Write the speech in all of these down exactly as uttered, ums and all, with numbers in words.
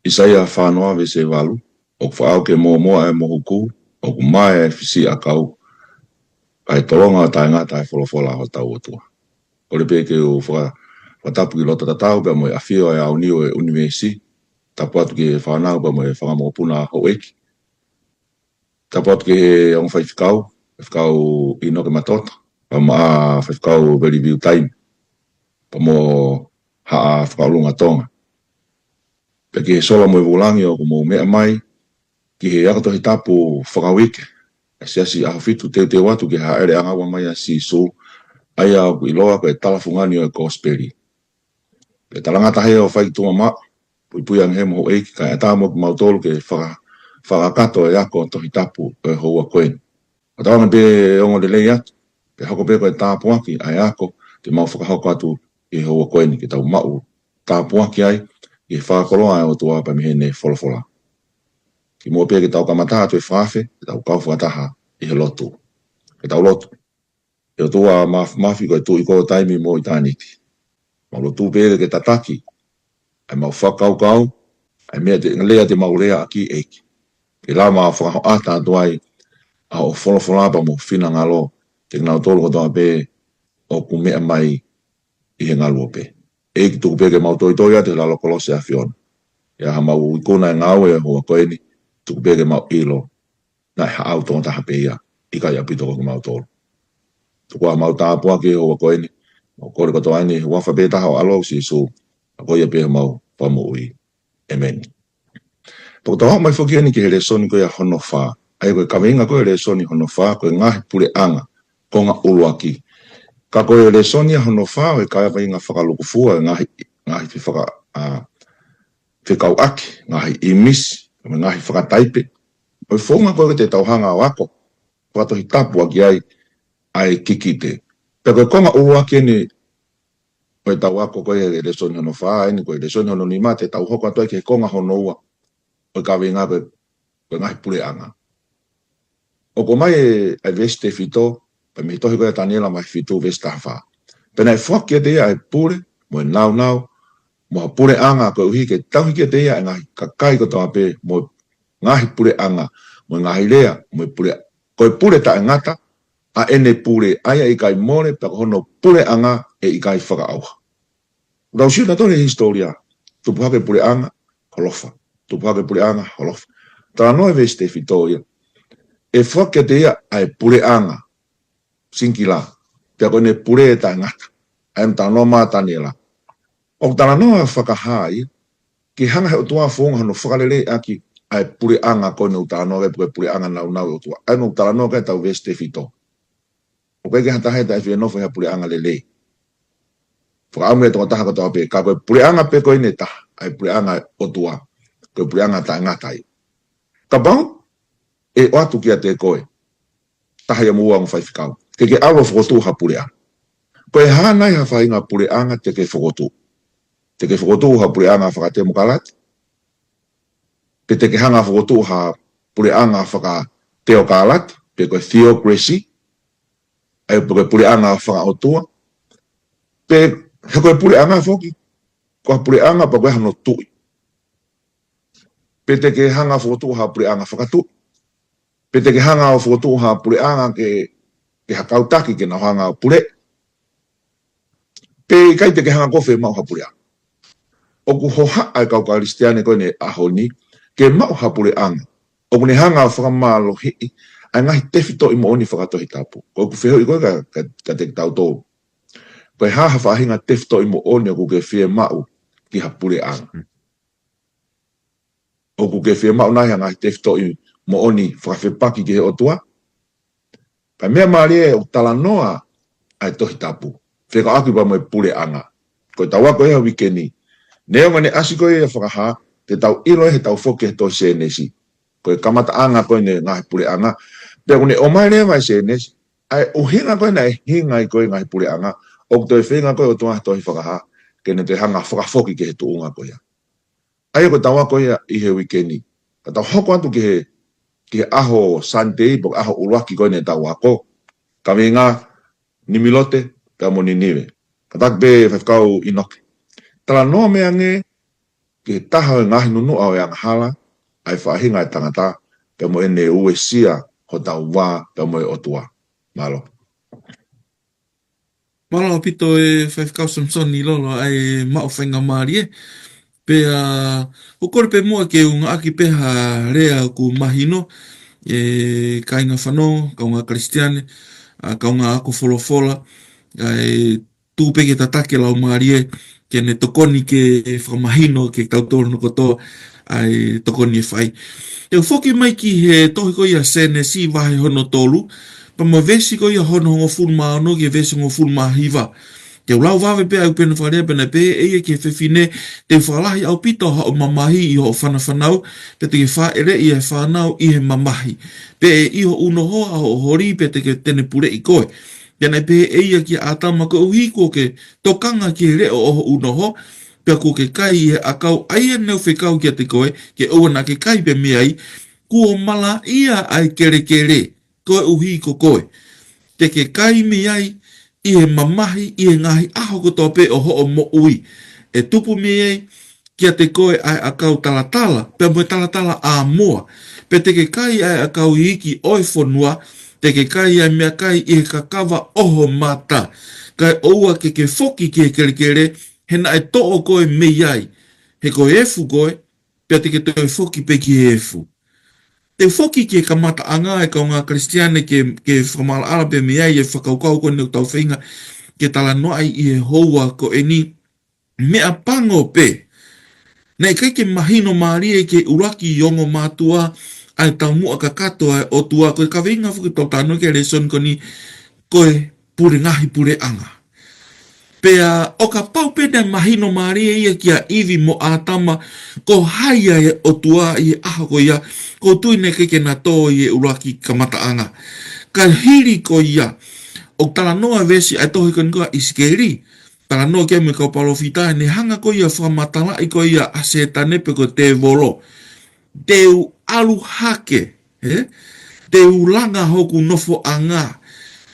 ʻIsaia fānoa veesi valu, ʻoku fakaʻau ke mōmoa ʻa e mohuku, ʻoku mae ʻa e fisiʻiʻakau, kae tolonga ʻo taʻengata ʻa e folofola ʻa hotau ʻOtua. Kole pē ke u faka-, fakatapu ki loto tatau pea mo e ʻafio ʻa e aoniu ʻo e ʻunivēsi, tapu atu ki he fānau pea mo e fanga mokopuna houʻeiki. Tapu atu ki he ongo faifekau, faifekau ʻInoke Matota, pea mo e faifekau Veli Viutaimi, pea mo Haʻa Fakaʻulunga Tonga. Pea ki he sola mo e vūlangi ʻoku mou meʻa mai ki he ako Tohi Tapu fakauike ʻa e Siasi ʻAhofitu, teuteu atu ki he Hāʻele ʻAngaua Mai ʻa Sīsū, ʻa ia ʻoku ʻiloa ko e talafungani ʻo e Kosipeli. Pea talangata hē ʻo fai ki tuʻa maʻu, puipui ange hē mo houʻeiki kae ʻatā mo kimautolu ke faka-, fakakakato e ako Tohi Tapu ʻo e houa ko eni. Fakatauange pē ʻe ongo lelei atu, pea hoko pē ko e tāpuaki ʻa e ako te mau fakahoko atu ʻi he houa ko eni, ke tau maʻu tāpuaki ai ʻi he fakakoloa ʻa e ʻOtua pea mei heʻene folofola. Kimuʻa pē ke tau kamata atu e fakaafe, ke tau kau fakataha ʻi he lotu. Ke tau lotu. ʻE ʻOtua Māfimafi, ko e Tuʻi ko e taimi mo ʻitāniti. Mau lotu pē ke tataki ʻa e mau fakakaukau, ʻa e meʻa te, lea te mau leaʻaki, ʻEiki, ke lava ʻo fakahoʻata atu ai ʻa hoʻo folofola pea mo ho finangalo kiate kinautolu kotoa pē ʻoku meʻa mai ʻi he ngaluope. ʻEiki, tuku pē ke mau toitoi atu he lalo kolosi ʻa e ʻAfiona. ʻI ha mau ikuna e ngāue ʻo e houa ko eni, tuku pē ke mau ʻilo naʻe haʻau tokotaha pē ia, ʻikai ʻaupito ko kimautolu. Tuku ā ha mau tāpuaki he houa ko eni, mau kole kotoa eni he huafa pē taha ho ʻAlo ko Sīsū, ʻa ia ko ia pē homau Fakamoʻui. ʻĒmeni. Pea ko ʻetau aʻu mai foki eni ki he lēsoni ko ia hono fā. ʻA ia ko e kaveinga ko ia e lēsoni hono fā, ko e ngaahi puleʻanga, konga ʻuluaki. Ka ko e lēsoni ia hono fā ʻoku kaveinga fakalūkufua e ngaahi, ngaahi fefaka-, ʻa, fekauʻaki, ngaahi ʻīmisi, mo e ngaahi fakataipe. Ko e founga ko ia te tau hanga ʻo ako fakatohitapu ʻaki ai ʻa e kikite. Pea ko e konga ʻuluaki eni ʻo ʻetau ako ko ia he lēsoni hono fā, eni ko e lēsoni hono nima te tau hoko atu ai ki he konga hono ua ʻo e kaveinga ko e, ko e ngaahi puleʻanga. ʻOku ʻomai ʻe, ʻa e veesi tefito, pea mei he tohi ko ia ʻa Taniela vahe fitu veesi taha fā. Pea naʻe foaki kiate ia ʻa e pule, mo e nāunau, mo ha puleʻanga koeʻuhi ke tauhi kiate ia ʻa e ngaahi kakai kotoa pē, mo e ngaahi puleʻanga, mo e ngaahi lea, mo e pule, ko e pule taʻengata, ʻa ʻene pule, ʻa ia ʻe ʻikai mole, pea ko hono puleʻanga ʻe ʻikai fakaʻauha. Tau sio ʻatautolu he hisitōlia, tupu hake puleʻanga, holofa. Tupu hake puleʻanga, holofa. Talanoa e veesi tefito ia, ʻe foaki kiate ia ʻa e puleʻanga, singila, pea ko ʻene pule taʻengata. ʻA ia ʻoku talanoa mai ʻa Taniela. ʻOku talanoa fakahā ia, ke hanga he ʻOtua ʻo founga hono fakaleleiʻaki ʻa e puleʻanga ko eni ʻoku talanoa ki ai, pe ko e puleʻanga nāunau ʻo e ʻOtua. ʻA ia ʻoku talanoa ki ai ʻetau veesi tefito. ʻOku ʻikai ke ha taha ia taʻe fie nofo ʻi ha puleʻanga lelei. Fakaʻamu e tokotaha kotoa pē, ka ko e puleʻanga pē ko eni ʻe taha, ʻa e puleʻanga ʻo e ʻOtua, ko e puleʻanga taʻengata ia. Kapau ʻe ʻoatu kiate koe, taha ia mo ua ongo faifekau, ke ke ʻalu ʻo fokotuʻu ha puleʻanga. Ko e hā nai ha faʻahinga puleʻanga te ke fokotuʻu? Te ke fokotuʻu ha puleʻanga fakatemokalati? Pe te ke hanga ʻo fokotuʻu ha puleʻanga fakateokalati, pe ko e theocracy, ʻa ia pe ko e puleʻanga fakaʻotua? Pe he ko e puleʻanga foki, ko ha puleʻanga pea ko e hano tuʻi? Pe te ke hanga ʻo fokotuʻu ha puleʻanga fakatuʻi? Pe te ke hanga ʻo fokotuʻu ha puleʻanga ke, ke ha kau taki ke nau hanga ʻo pule? Pe ʻikai, te ke hanga koe ʻo fiemaʻu ha puleʻanga? ʻOku hohaʻa e kau Kalisitiane ko eni he ʻaho ni ke maʻu ha puleʻanga ʻoku ne hanga ʻo fakamālohiʻi ʻa e ngaahi tefitoʻi moʻoni fakatohitapu. Ko ʻeku fehuʻi ko ē ka, ka, kiate kitautolu, ko e hā ha faʻahinga tefitoʻi moʻoni ʻoku ke fiemaʻu ki ha puleʻanga? ʻOku ke fiemaʻu nai ha ngaahi tefitoʻi moʻoni fakafepaki ki he ʻOtua? Ka ko e meʻa mālie ʻoku talanoa ai e Tohi Tapu fekauʻaki pea mo e puleʻanga. Ko ʻetau ako ia he uike ni, neongo ʻene ʻasi ko ia ʻi he Fakahā, te tau ʻilo ia heʻetau foki he tohi Sēnesi. Ko e kamataʻanga ko eni e ngaahi puleʻanga, pea ʻoku ne ʻomai leva ʻe Sēnesi ʻa e ʻuhinga ko ē naʻe hinga ai ko ē e ngaahi puleʻanga, ʻoku toe feinga ko ē e ʻOtua he tohi Fakahā ke ne toe hanga ʻo fakafoki ki he tuʻunga ko ia. ʻA ia ko ʻetau ako ia ʻi he uike ni. Ka tau hoko atu ki he, ki he ʻaho Sunday, pe ko e ʻaho ʻuluaki ko eni ʻetau ako. Kaveinga Nimilote pea mo Ninive. Kātaki pē Faifekau ʻInoke. Talanoa mai ange ki he taha ʻo e ngaahi nunuʻa ʻo e angahala, ʻa e faʻahinga ʻo e tangata, pea mo ʻene uesia hotau vā pea mo e ʻOtua. Mālō. Mālō ʻaupito e Faifekau Samisoni Lolo ʻa e maʻu faingamālie. Pea, ʻoku ou kole pē muʻa ke u ngāueʻaki pē ha lea ʻoku mahino, ʻe kāinga fanongo, kaungā Kalisitiane, ʻa kaungā ako folofola, ʻa e tuku pē ke tataki e Laumālie, ke ne tokoni ke fakamahino kiate kitautolu hono kotoa, ʻa e tokoni ʻe fai. Te u foki mai ki he tohi ko ia Sēnesi vahe hono tolu, pea mo e veesi ko ia hono hongofulu mā ono ki he veesi hongofulu mā hiva. Te u lau vave pē ʻa e ʻuhinga fakalea pea naʻe pehē ʻe ia ki he fefine, te u fakalahi ʻaupito hoʻo mamahi ʻi hoʻo fanafanau, pea te ke fāʻeleʻi ʻa e fānau ʻi he mamahi. Pea ʻe ʻi ho ʻunoho ʻa hoʻo holi, pea te ke, te ne puleʻi koe. Pea naʻe pehē ʻe ia kia ʻĀtama, koeʻuhi kuo ke tokanga ki he leʻo ʻo ho ʻunoho, pea kuo ke kai ʻi he ʻakau ʻa ia naʻa ku fekau kiate koe, ke ʻoua naʻa ke kai pē mei ai, kuo malaʻia ʻa e kelekele, koeʻuhi ko koe. Te ke kai mei ai ʻi he mamahi ʻi he ngaahi ʻaho kotoa pē ʻo hoʻo moʻui. ʻE tupu mei ai kiate koe ʻa e ʻakau talatala, pea mo e talatalaʻāmoa. Pea te ke kai ʻa e ʻakau iiki ʻo e fonua, te ke kai ʻa e meʻakai ʻi he kakava ʻo ho mata. Kae ʻoua ke ke foki ki he kelekele, he naʻe toʻo koe mei ai. He ko e efu koe, pea te ke toe foki pē ki he efu. Te u foki ki he kamataʻanga ʻa e kaungā Kalisitiane ke, ke fakamaʻalaʻala pē mei ai e fakakaukau ko eni ʻoku tau feinga ke talanoaʻi ʻi he houa ko eni. Meʻapango pē, naʻe ʻikai ke mahino mālie ki he ʻuluaki ongo mātuʻa ʻa e taumuʻa kakato ʻa e ʻOtua, ko e kaveinga foki ʻoku tau talanoa ki ai he lēsoni ko eni, ko e pule ngaahi puleʻanga. Pea ʻo kapau pē naʻe mahino mālie ia kia ʻIvi mo ʻĀtama, ko hai ʻa e ʻOtua ʻi he ʻaho ko ia, ʻoku ou tui naʻe ʻikai ke na tō ʻi he ʻuluaki kamataʻanga. Ka hili ko ia, ʻoku talanoa veesi ʻa e tohi ko eni ko ʻIsikeli, talanoa ki ai mo e kau palōfita, ne hanga ko ia fakamatalaʻi ko ia ʻa Sētane pe ko e tēvolo. Te u ʻalu hake, ē? Te u langa hoku nofoʻanga,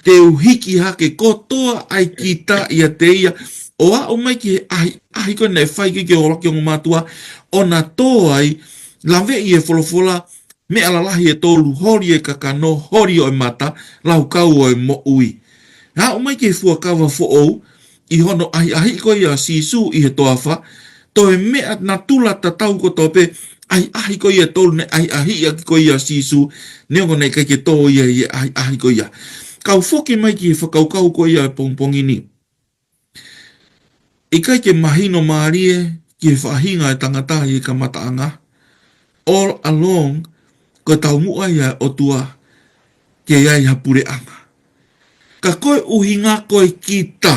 te u hiki hake kotoa ʻa e kita ʻiate ia, ʻo aʻu mai ki he ʻahiʻahi ko ē naʻe fai ki he ʻuluaki ongo mātuʻa, ʻo na tō ai, laveʻi ʻe he folofola, meʻa lalahi ʻe tolu, holi ʻo e kakano, holi ʻo e mata, laukau ʻo e moʻui. Aʻu mai ki he fuakava foʻou, ʻi hono ʻahiʻahiʻi ko ia ʻa Sīsū ʻi he toafa, toe meʻa natula tatau kotoa pē, ʻahiʻahi ko ia ʻe tolu naʻe ʻahiʻahiʻi ʻaki ko ia ʻa Sīsū, neongo naʻe ʻikai ke tō ia ʻi he ʻahiʻahi ko ia. Kau foki mai ki he fakakaukau ko ia ʻo e pongipongi ni. ʻIkai ke mahino mālie ki he faʻahinga ʻo e tangata ʻi he kamataʻanga. All along, ko e taumuʻa ia ʻa e ʻOtua ke ʻi ai ha puleʻanga. Ka ko e ʻuhinga ko e kita.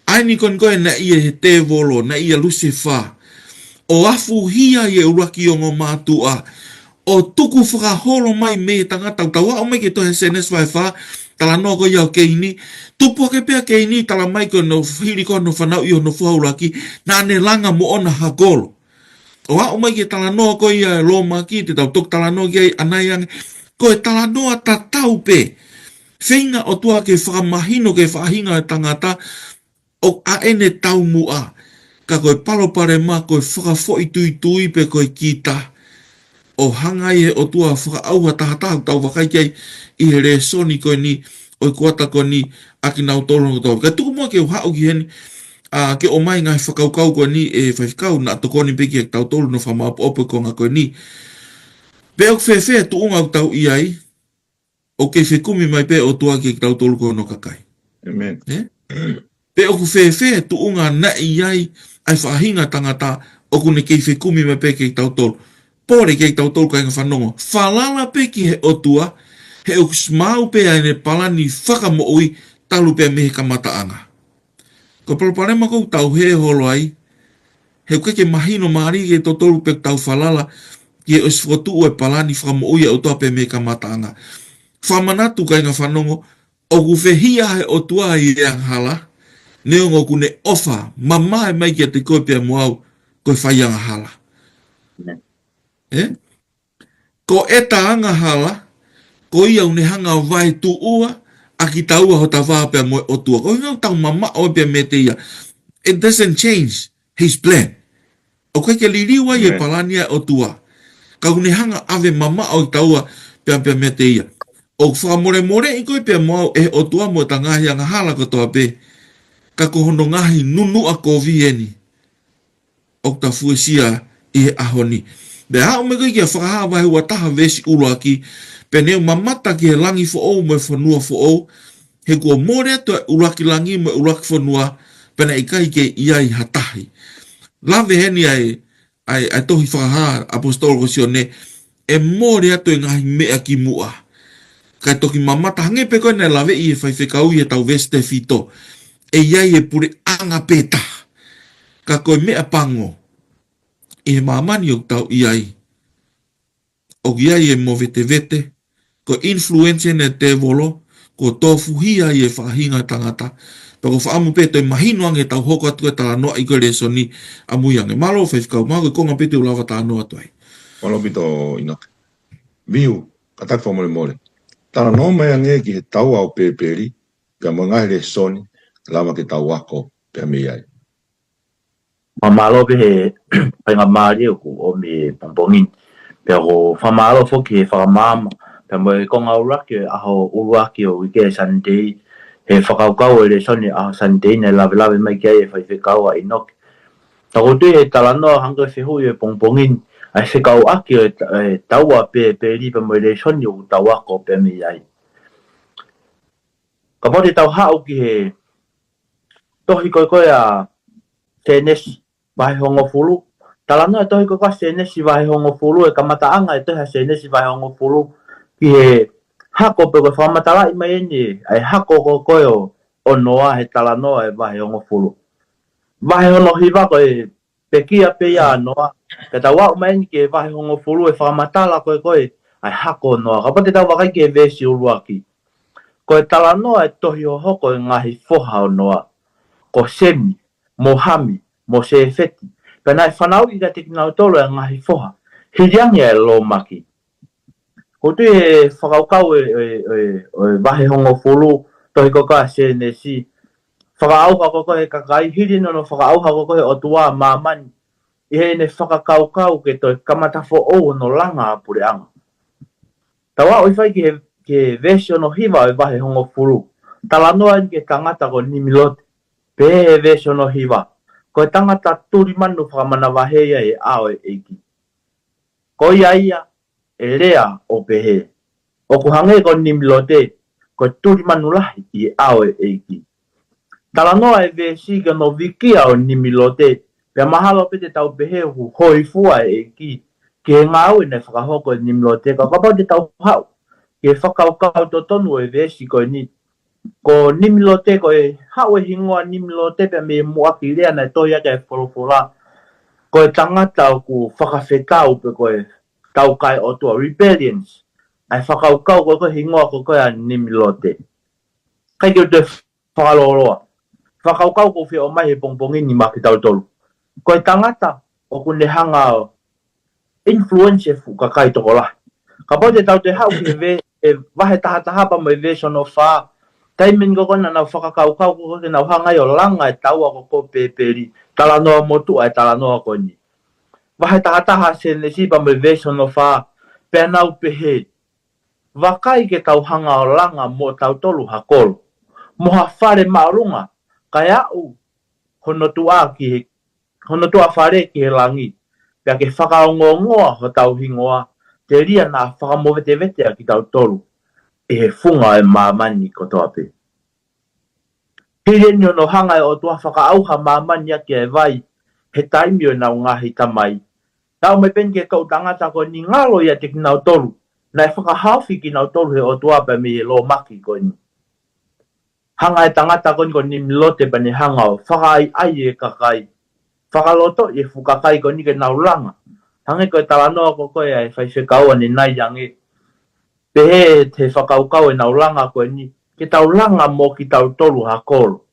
ʻA eni ko eni ko ē naʻe ʻi ai ʻa e tēvolo, naʻe ʻi ai ʻa Lusifā. ʻO afuhia ʻi he ʻuluaki ongo mātuʻa, ʻo tuku fakaholo mai mei he tangata, tau aʻu mai ki he tohi Sēnesi vahe fā, talanoa ko ia ʻo Keini, tupu hake pē ʻa Keini, talamai ko hono hili ko hono fanauʻi hono foha ʻuluaki, naʻa ne langa moʻona ha kolo. ʻO aʻu mai ki he talanoa ko ia ʻa e lōmaki, te tau toki talanoa ki ai ʻanai ange, ko e talanoa tatau pē, feinga ʻOtua ke fakamahino ki he faʻahinga ʻo e tangata, ʻo ʻa ʻene taumuʻa, ka ko e palopalema, ko e fakafoʻituitui pe ko e kita. ʻO hanga ʻe he ʻOtua ʻo fakaʻauha tahataha ʻoku tau vakai ki ai ʻi he lēsoni ko eni, ʻo e kuata ko eni, ʻa kinautolu kotoa. Ka tuku muʻa ke u haʻu ki heni, ʻa, ke ʻomai ngaahi fakakaukau ko eni ʻe Faifekau naʻa tokoni pē kiate kitautolu ʻi hono fakamāʻopoʻopo e konga ko eni. Pe ʻoku fēfē e tuʻunga ʻoku tau ʻi ai, ʻoku kei fekumi mai pē ʻOtua kiate kitautolu ko hono kakai. ʻĒmeni. Ē? Pe ʻoku fēfē e tuʻunga naʻe ʻi ai ʻa e faʻahinga tangata ʻoku ne kei fekumi mai pē kiate kitautolu. Pole kiate kitautolu kāinga fanongo. Falala pē ki he ʻOtua, he ʻoku ʻosi maau pē ʻa ʻene palani fakamoʻui talu pē mei he kamataʻanga. Ko e palopalema ʻoku tau hē holo ai, he ʻoku ʻikai ke mahino mālie kiate kitautolu pe ʻoku tau falala ki he ʻosi fokotuʻu e palani fakamoʻui ʻa e ʻOtua pē mei he kamataʻanga. Fakamanatu kāinga fanongo, ʻoku fehiʻa ʻe he ʻOtua ʻi he angahala, neongo ʻoku ne ʻofa mamae mai kiate koe pea mo au ko e fai angahala. ʻĒmeni. Ē? Ko ʻeta angahala, ko ia ʻoku ne hanga ʻo vaetuʻua ʻa kitaua hota vā pea mo e ʻOtua. Ko e ʻuhinga ʻoku tau mamaʻo pē meiate ia. It doesn't change his plan. ʻOku ʻikai ke liliu ai e palani ʻa e ʻOtua. Ka ʻoku ne hanga ʻave mamaʻo ʻi taua pea, pea meiate ia. ʻOku fakamolemoleʻi koe pea mo au ʻe he ʻOtua mo ʻeta ngaahi angahala kotoa pē. Ka ko hono ngaahi nunuʻa kovi eni ʻoku ta fuesia ʻi he ʻaho ni. Pea aʻu mai ko ē ki he Fakahā vahe ua taha veesi ʻuluaki, pea ne u mamata ki he langi foʻou mo e fonua foʻou, he kuo mole atu ʻa e ʻuluaki langi mo e ʻuluaki fonua, pea naʻe ʻikai ke ʻi ai ha tahi. Lave heni ʻa e, ʻa e, ʻa e tohi Fakahā ʻaposetolo ko Sione, ʻe mole atu e ngaahi meʻa kimuʻa. Kae toki mamata hangē pē ko ē naʻe laveʻi ʻe he faifekau ʻi heʻetau veesi tefito. ʻE ʻi ai e puleʻanga pē taha. Ka ko e meʻa pango ʻi he māmani ʻoku tau ʻi ai, ʻoku ʻi ai e movetevete, ko e influence ʻa e tēvolo, kuo tofuhia ai e faʻahinga tangata. Pea ʻoku ou fakaʻamu pē ʻe toe mahino ange ʻetau hoko atu ki he talanoaʻi ko ē lēsoni ʻamui ange. Mālō faifekau, mahalo ko e konga pē te u lava talanoa atu ai. Mālō ʻaupito ʻInoke. Viu, kātaki fakamolemole. Talanoa mai ange ki he taua ʻo Pēpeli, pea mo e ngaahi lēsoni, lava ke tau ako pea mei ai. Mālō pē he faingamālie ʻoku ʻomi he pongipongi ni. Pea ʻoku ou fakamālō foki he fakamaama, pea mo e konga ʻuluaki ʻo e ʻaho ʻuluaki ʻo e uike, Sunday, he fakakaukau ʻo e lēsoni ʻaho Sunday naʻe lavelave mai ki ai e faifekau ʻa ʻInoke. Ka ʻoku ou tui he talanoa hangē ko e fehuʻi ʻo e pongipongi ni, ʻa e fekauʻaki ʻo e ta-, e taua Pēpeli pea mo e lēsoni ʻoku tau ako pea mei ai. Kapau te tau haʻu ki he tohi ko ē ko ē ʻa Sēnesi vahe hongofulu. Talanoa e tohi ko ē ko ē ʻa Sēnesi vahe hongofulu, e kamataʻanga e tohi ʻa Sēnesi vahe hongofulu, ki he hako pe ko e fakamatalaʻi mai eni ʻa e hako ko ē ko ē ʻo, ʻo Noa he talanoa e vahe hongofulu. Vahe hono hiva ko e pekia pē ia ʻa Noa. Ka tau aʻu mai eni ki he vahe hongofulu e fakamatala ko ē ko ē ʻa e hako ʻo Noa. Kapau te tau vakai ki he veesi ʻuluaki. Ko e talanoa e tohi hohoko e ngaahi foha ʻo Noa. Ko Semi, mo Hami, mo Sēfeti. Pea naʻe fanauʻi kiate kinautolu e ngaahi foha. Hili ange e lōmaki. ʻOku ou tui he fakakaukau e, e, e, e vahe hongofulu, tohi ko ē ko ē ʻa Sēnesi. Fakaʻauha ko ē ko ē he kakai, hili eni hono fakaʻauha ko ē ko ē he ʻOtua ʻa māmani. ʻI heʻene fakakaukau ke toe kamata foʻou hono langa ʻa e puleʻanga. Tau aʻu hifo ai ki he, ki he veesi hono hiva ʻo e vahe hongofulu. Talanoa eni ki he tangata ko Nimilote. Pehē he veesi hono hiva. Ko e tangata tulimanu fakamanavahē ia ʻi he ʻao ʻo e ʻEiki. Ko ia ia, ʻe lea ʻo pehē. ʻOku hangē ko Nimilote, ko e tulimanu lahi ʻi he ʻao ʻo e ʻEiki. Talanoa e veesi ki hono vikia ʻo Nimilote, pea mahalo pē te tau pehē ʻoku hōifua e ʻEiki, ki he ngāue naʻe fakahoko ʻe Nimilote, ka kapau te tau haʻu, ki he fakakaukau totonu ʻo e veesi ko eni. Ko Nimilote, ko e haʻu e hingoa Nimilote pea mei he muʻaki lea naʻe tohi ʻaki e folofola. Ko e tangata ʻoku fakafetau pe ko e taukaeʻotua, rebellions. ʻA e fakakaukau ko ē ko e hingoa ko ē ko ē ʻa Nimilote. ʻIkai ke u toe fakalōloa. Fakakaukau ʻoku ou fie ʻomai he pongipongi ni maʻa kitautolu. Ko e tangata ʻoku ne hanga ʻo influence e fuʻu kakai tokolahi. Kapau te tau toe haʻu ki he ve-, e vahe taha taha pea mo e veesi hono fā. Taimi eni ko ē ko ē naʻa nau fakakaukau ko ē ko ē ke nau hanga ai ʻo langa e taua ko ē ko Pēpeli. Talanoa motuʻa e talanoa ko eni. Vahe taha taha Sēnesi pea mo e veesi hono fā. Pea nau pehē. Vakai ke tau hanga ʻo langa moʻotautolu ha kolo. Mo ha fale māʻolunga. Kae aʻu hono tuʻa ki he, hono tuʻa fale ki he langi. Pea ke fakaongoongoa hotau hingoa. Telia naʻa fakamovetevete ʻa kitautolu. ʻI he funga ʻo e māmani kotoa pē. Hili eni hono hanga e ʻOtua fakaʻauha māmani ʻaki e vai, he taimi ʻo ʻenau ngaahi tamai. Tau mai pē eni ki he toʻu tangata ko eni ngalo ʻiate kinautolu, naʻe fakahaofi kinautolu he ʻOtua pea mei he lōmaki ko eni. Hanga e tangata ko eni ko Nimilote pea ne hanga ʻo fakaʻaiʻai e kakai. Fakalotoʻi e fuʻu kakai ko eni ke nau langa. Hangē ko e talanoa ko ē ko ē ʻa e faifekau ʻanenai ange. Pehē he fakakaukau ʻenau langa ko eni, ke tau langa mo kitautolu ha kolo.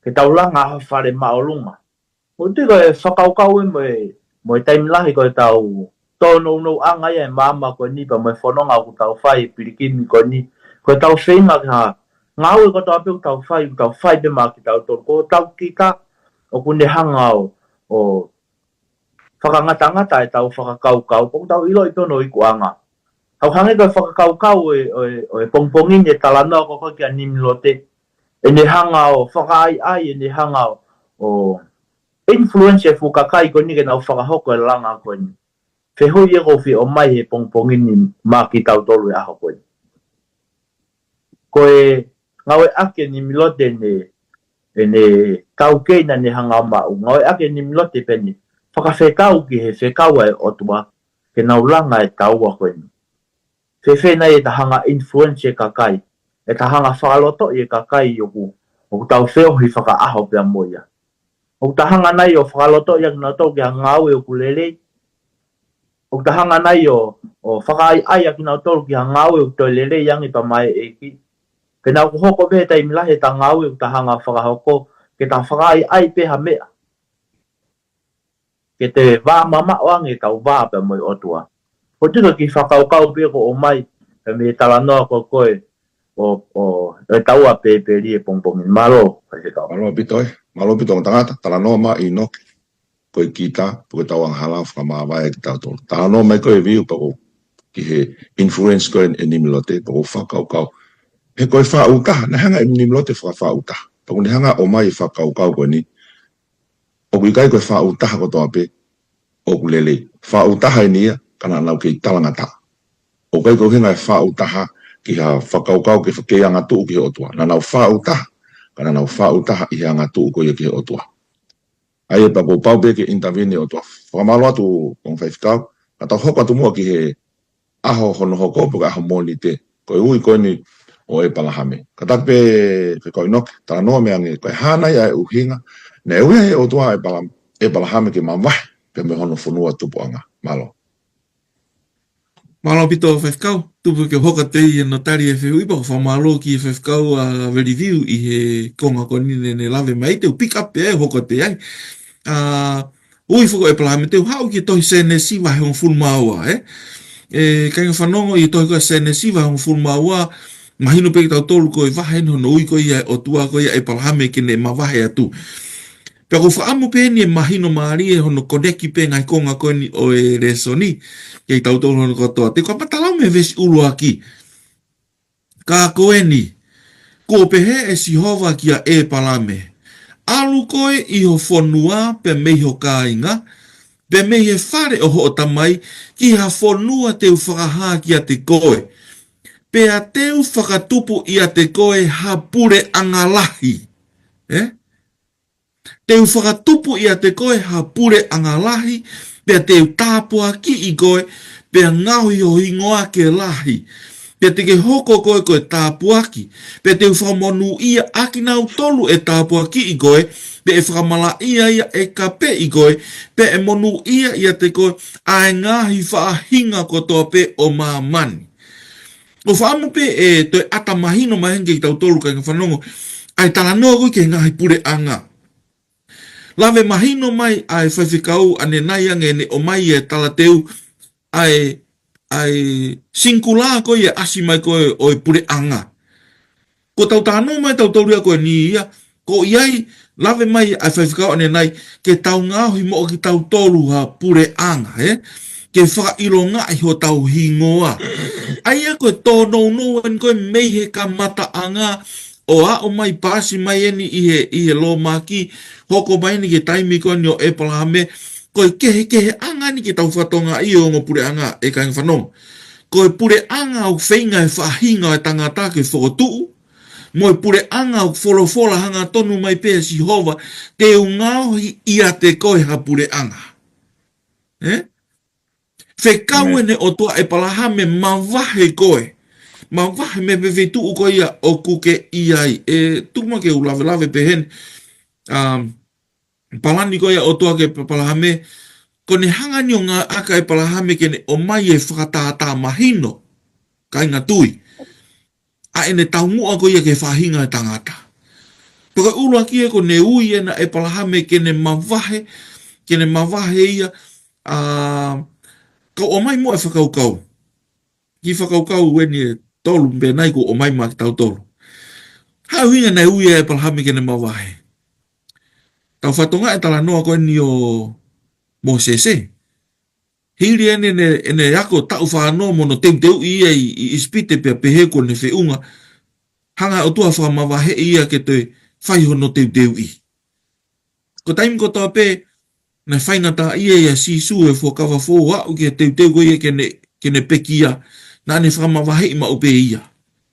Ke tau langa ha fale māʻolunga. ʻOku ou tui ko e fakakaukau ē mo e, mo e taimi lahi ko ʻetau tōnounouʻanga ia e maama ko eni pea mo e fononga ʻoku tau fai pilikimi ko eni. Ko ʻetau feinga ke ha ngāue kotoa pē ʻoku tau fai, ʻoku tau fai pē maʻa kitautolu. Ko hotau kita ʻoku ne hanga ʻo, ʻo fakangatangata ʻetau fakakaukau, pea ʻoku tau ʻiloʻi pē hono ikuʻanga. Tau hangē ko e fakakaukau ʻo e, ʻo e, ʻo e pongipongi ni e talanoa ko ē kia Nimilote. ʻEne hanga ʻo fakaʻaiʻai, ʻene hanga ʻo, ʻo influence e fuʻu kakai ko eni ke nau fakahoko e langa ko eni. Fehuʻi ē ʻoku ou fie ʻomai he pongipongi ni maʻa kitautolu he ʻaho ko eni. Ko e ngāueʻaki ʻe Nimilote ʻene, ʻene taukei naʻa ne hanga ʻo maʻu. Ngāueʻaki ʻe Nimilote pē ʻene fakafekau ki he fekau ʻa e ʻOtua ke nau langa e taua ko eni. Fēfē nai ʻeta hanga influence e kakai, ʻeta hanga fakalotoʻi e kakai ʻoku, ʻoku tau feohi fakaʻaho pea mo ia. ʻOku ta hanga nai ʻo fakalotoʻi ʻakinautolu ki ha ngāue ʻoku lelei. ʻOku ta hanga nai ʻo, ʻo fakaʻaiʻai ʻakinautolu ki ha ngāue ʻoku toe lelei ange pea mo e ʻEiki. Ke nau ʻoku hoko pē he taimi lahi ʻeta ngāue ʻoku ta hanga fakahoko, ke ta fakaʻaiʻai pē ha meʻa. Ke te vā mamaʻo ange ʻetau vā pea mo e ʻOtua. Ko e tuʻu ki he fakakaukau pē ʻoku ou ʻomai, pea mei he talanoa ko ē ko ē, ʻo, ʻo, ʻo e taua pēpeli he pongipongi ni. Mālō, Faifekau. Mālō ʻaupito ē. Mālō ʻaupito ongo tangata, talanoa mai ʻInoke. Ko e kita, pe ko ʻetau angahala ʻo fakamāvae kitautolu. Talanoa mai ko ē Viu pea ko e ki he influence ko ē ʻe Nimilote, pea ko e fakakaukau. He ko e faʻu taha, naʻe hanga ʻe Nimilote fakafaʻu taha. Pea ʻoku ne hanga ʻo ʻomai e fakakaukau ko eni. ʻOku ʻikai ko e faʻu taha kotoa pē ʻoku lelei. Faʻu taha eni ia, ka naʻa nau kei talangataʻa. ʻOku ʻikai ko e ʻuhinga e faʻu taha ki ha fakakaukau ke fakei angatuʻu ki he ʻOtua. Naʻa nau faʻu taha, ka naʻa nau faʻu taha ʻi he angatuʻu ko ia ki he ʻOtua. ʻA ia pea kuo pau pē ke intervene e ʻOtua. Fakamālō atu ongo Faifekau, ka tau hoko atu muʻa ki he ʻaho hono hoko pe ko e ʻaho Mōnite. Ko e ui ko eni ʻo ʻEpalahame. Kātaki pē Faifekau ʻInoke, talanoa mai ange, ko e hā nai ʻa e ʻuhinga naʻe ui ai e ʻOtua ʻa ʻEpala-, ʻEpalahame ke mavahe pea mei hono fonua tupuʻanga. Mālō. Mālō ʻaupito Faifekau, tupu ke hoko atu ʻi hono tali e fehuʻi pea ʻoku fakamālō ki he Faifekau ʻa Veli Viu ʻi he konga ko eni naʻa ne lave mai, te u pick up pē ʻo hoko atu ai. ʻA, ui foki ʻo ʻEpalahame, te u haʻu ki he tohi Sēnesi vahe hongofulu mā ua, ē? ʻE, kāinga fanongo, ʻi he tohi ko ē Sēnesi vahe hongofulu mā ua, mahino pē kitautolu ko e vahe eni hono ui ko ia ʻe he ʻOtua ko ia ʻa ʻEpalahame ke ne mavahe atu. Pea ʻoku ou fakaʻamu pē eni ʻe mahino mālie hono koneki pē ngaahi konga ko eni ʻo e lēsoni kiate kitautolu hono kotoa. Te u kamata lau mei he veesi ʻuluaki. Ka ko eni, kuo pehē ʻe Sihova kia ʻEpalame, ʻalu koe ʻi ho fonua pea mei ho kāinga, pea mei he fale ʻo hoʻo tamai, ki ha fonua te u fakahā kiate koe. Pea te u fakatupu ʻiate koe ha puleʻanga lahi. Ē? Te u fakatupu ʻiate koe ha puleʻanga lahi, pea te u tāpuakiʻi koe, pea ngaohi ho hingoa ke lahi. Pea te ke hoko koe ko e tāpuaki, pea te u fakamonūʻia ʻakinautolu ʻe tāpuakiʻi koe, pea ʻe fakamalaʻia ia ʻe kapeʻi koe, pea ʻe monūʻia ʻiate koe ʻa e ngaahi faʻahinga kotoa pē ʻo māmani. ʻOku ou fakaʻamu pē ʻe toe ʻata mahino mai ange kiate kitautolu kāinga fanongo, ʻa e talanoa ko ē ki he ngaahi puleʻanga. Lave mahino mai ʻa e Faifekau ʻanenai ange ʻene ʻomai e talateu ʻa e, ʻa e singikula ko ia ʻasi mai ko ē ʻo e puleʻanga. Ko ʻetau talanoa mai tautolu ia ko eni ia, ko ia ʻi ai, lave mai ʻa e Faifekau ʻanenai, ke tau ngaohi moʻo kitautolu ha puleʻanga, ē? Ke fakaʻilongaʻi hotau hingoa. ʻA ia ko e tōnounou eni ko ē mei he kamataʻanga ʻo aʻu mai pasi mai eni ʻi he, ʻi he lōmaki, hoko mai eni ki he taimi ko eni ʻo ʻEpalahame, ko e kehekeheʻanga eni ke tau fakatokangaʻi ʻo e ongo puleʻanga ʻe kāinga fanongo. Ko e puleʻanga ʻoku feinga e faʻahinga ʻo e tangata ke fokotuʻu, mo e puleʻanga ʻoku folofola hangatonu mai pē ʻe Sihova, te u ngaohi ʻiate koe ha puleʻanga. Ē? Fekau ʻene ʻOtua ʻEpalahame mavahe koe. Mavahe mei he feituʻu ko ia ʻoku ke ʻi ai. ʻE tuku muʻa ke u lavelave pehē ni. Um, palani ko ia ʻOtua kia ʻEpalahame, ko ʻene hanga eni ʻo ngāueʻaki ʻa ʻEpalahame ke ne ʻomai e fakatātā mahino. Kāinga tui. ʻA ʻene taumuʻa ko ia ki he faʻahinga ʻo e tangata. Pea ko e ʻuluaki ē ko ʻene ui ena ʻa ʻEpalahame ke ne mavahe, ke ne mavahe ia, ʻa, kau ʻomai muʻa e fakakaukau. Kiʻi fakakaukau eni ʻe tolu pē nai kuo ʻomai maʻa kitautolu. Hā e ʻuhinga naʻe ui ai ʻa ʻEpalahame ke ne mavahe. Tau fakatokangaʻi e talanoa ko eni ʻo Mōsese. Hili ʻene, ʻene, ʻene ako taʻu fā noa mo hono teuteuʻi ia ʻi, ʻi ʻIsipite pea pehē ko ʻene feʻunga. Hanga ʻOtua fakamavaheʻi ia ke toe fai hono teuteuʻi. Ko e taimi kotoa pē, naʻe faingataʻaʻia ʻia Sīsū he Fuakava Foʻou ʻo aʻu ki he teuteu ko ia ke ne, ke ne pekia, naʻa ne fakamavaheʻi maʻu pē ia.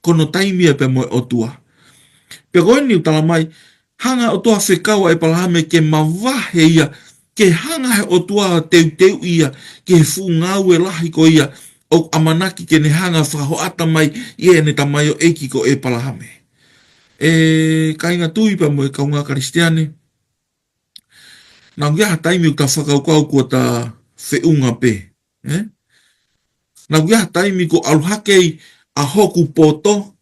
Ko hono taimi ia pea mo e ʻOtua. Pea ko eni ʻoku tala mai, hanga ʻOtua fekau ʻa ʻEpalahame ke mavahe ia, ke hanga he ʻOtua ʻo teuteuʻi ia, ki he fuʻu ngāue lahi ko ia, ʻoku ʻamanaki ke ne hanga fakahoʻata mai ʻi heʻene tamaioʻeiki ko ʻEpalahame. ʻE kāinga tui pea mo e kaungā Kalisitiane, naʻa ʻoku ʻi ai ha taimi ʻoku ta fakakaukau kuo ta feʻunga pē, ē? Naʻa ʻoku ʻi ai ha taimi kuo ʻalu hake ai ʻa hoku poto,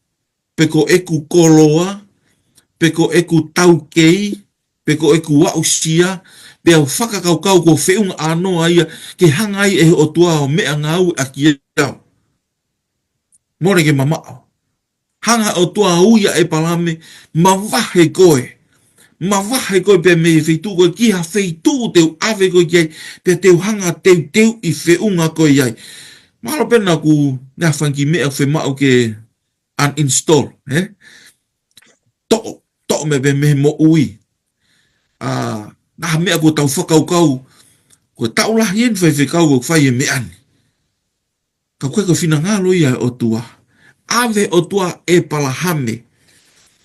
pe ko ʻeku koloa, pe ko ʻeku taukei, pe ko ʻeku aʻusia, pea u fakakaukau kuo feʻunga ʻānoa ia ke hanga ai ʻe he ʻOtua ʻo meʻangāue ʻaki au. Mole ke mamaʻo. Hanga ʻOtua ʻo ui ʻa ʻEpalahame, mavahe koe. Mavahe koe pea mei he feituʻu ko ē ki ha feituʻu te u ʻave koe ki ai, pea te u hanga teuteuʻi feʻunga koe ai. Mahalo pē naʻa ku nea fanga kiʻi meʻa ʻoku fiemaʻu ke uninstall, ē? Toʻo, toʻo mei, mei, mei he moʻui. ʻA, naʻa ha meʻa kuo tau fakakaukau, ko e taʻu lahi eni faifekau ʻoku fai e meʻa ni. Ka ʻoku ʻikai ko e finangalo ia ʻo e ʻOtua. ʻAve ʻOtua ʻa ʻEpalahame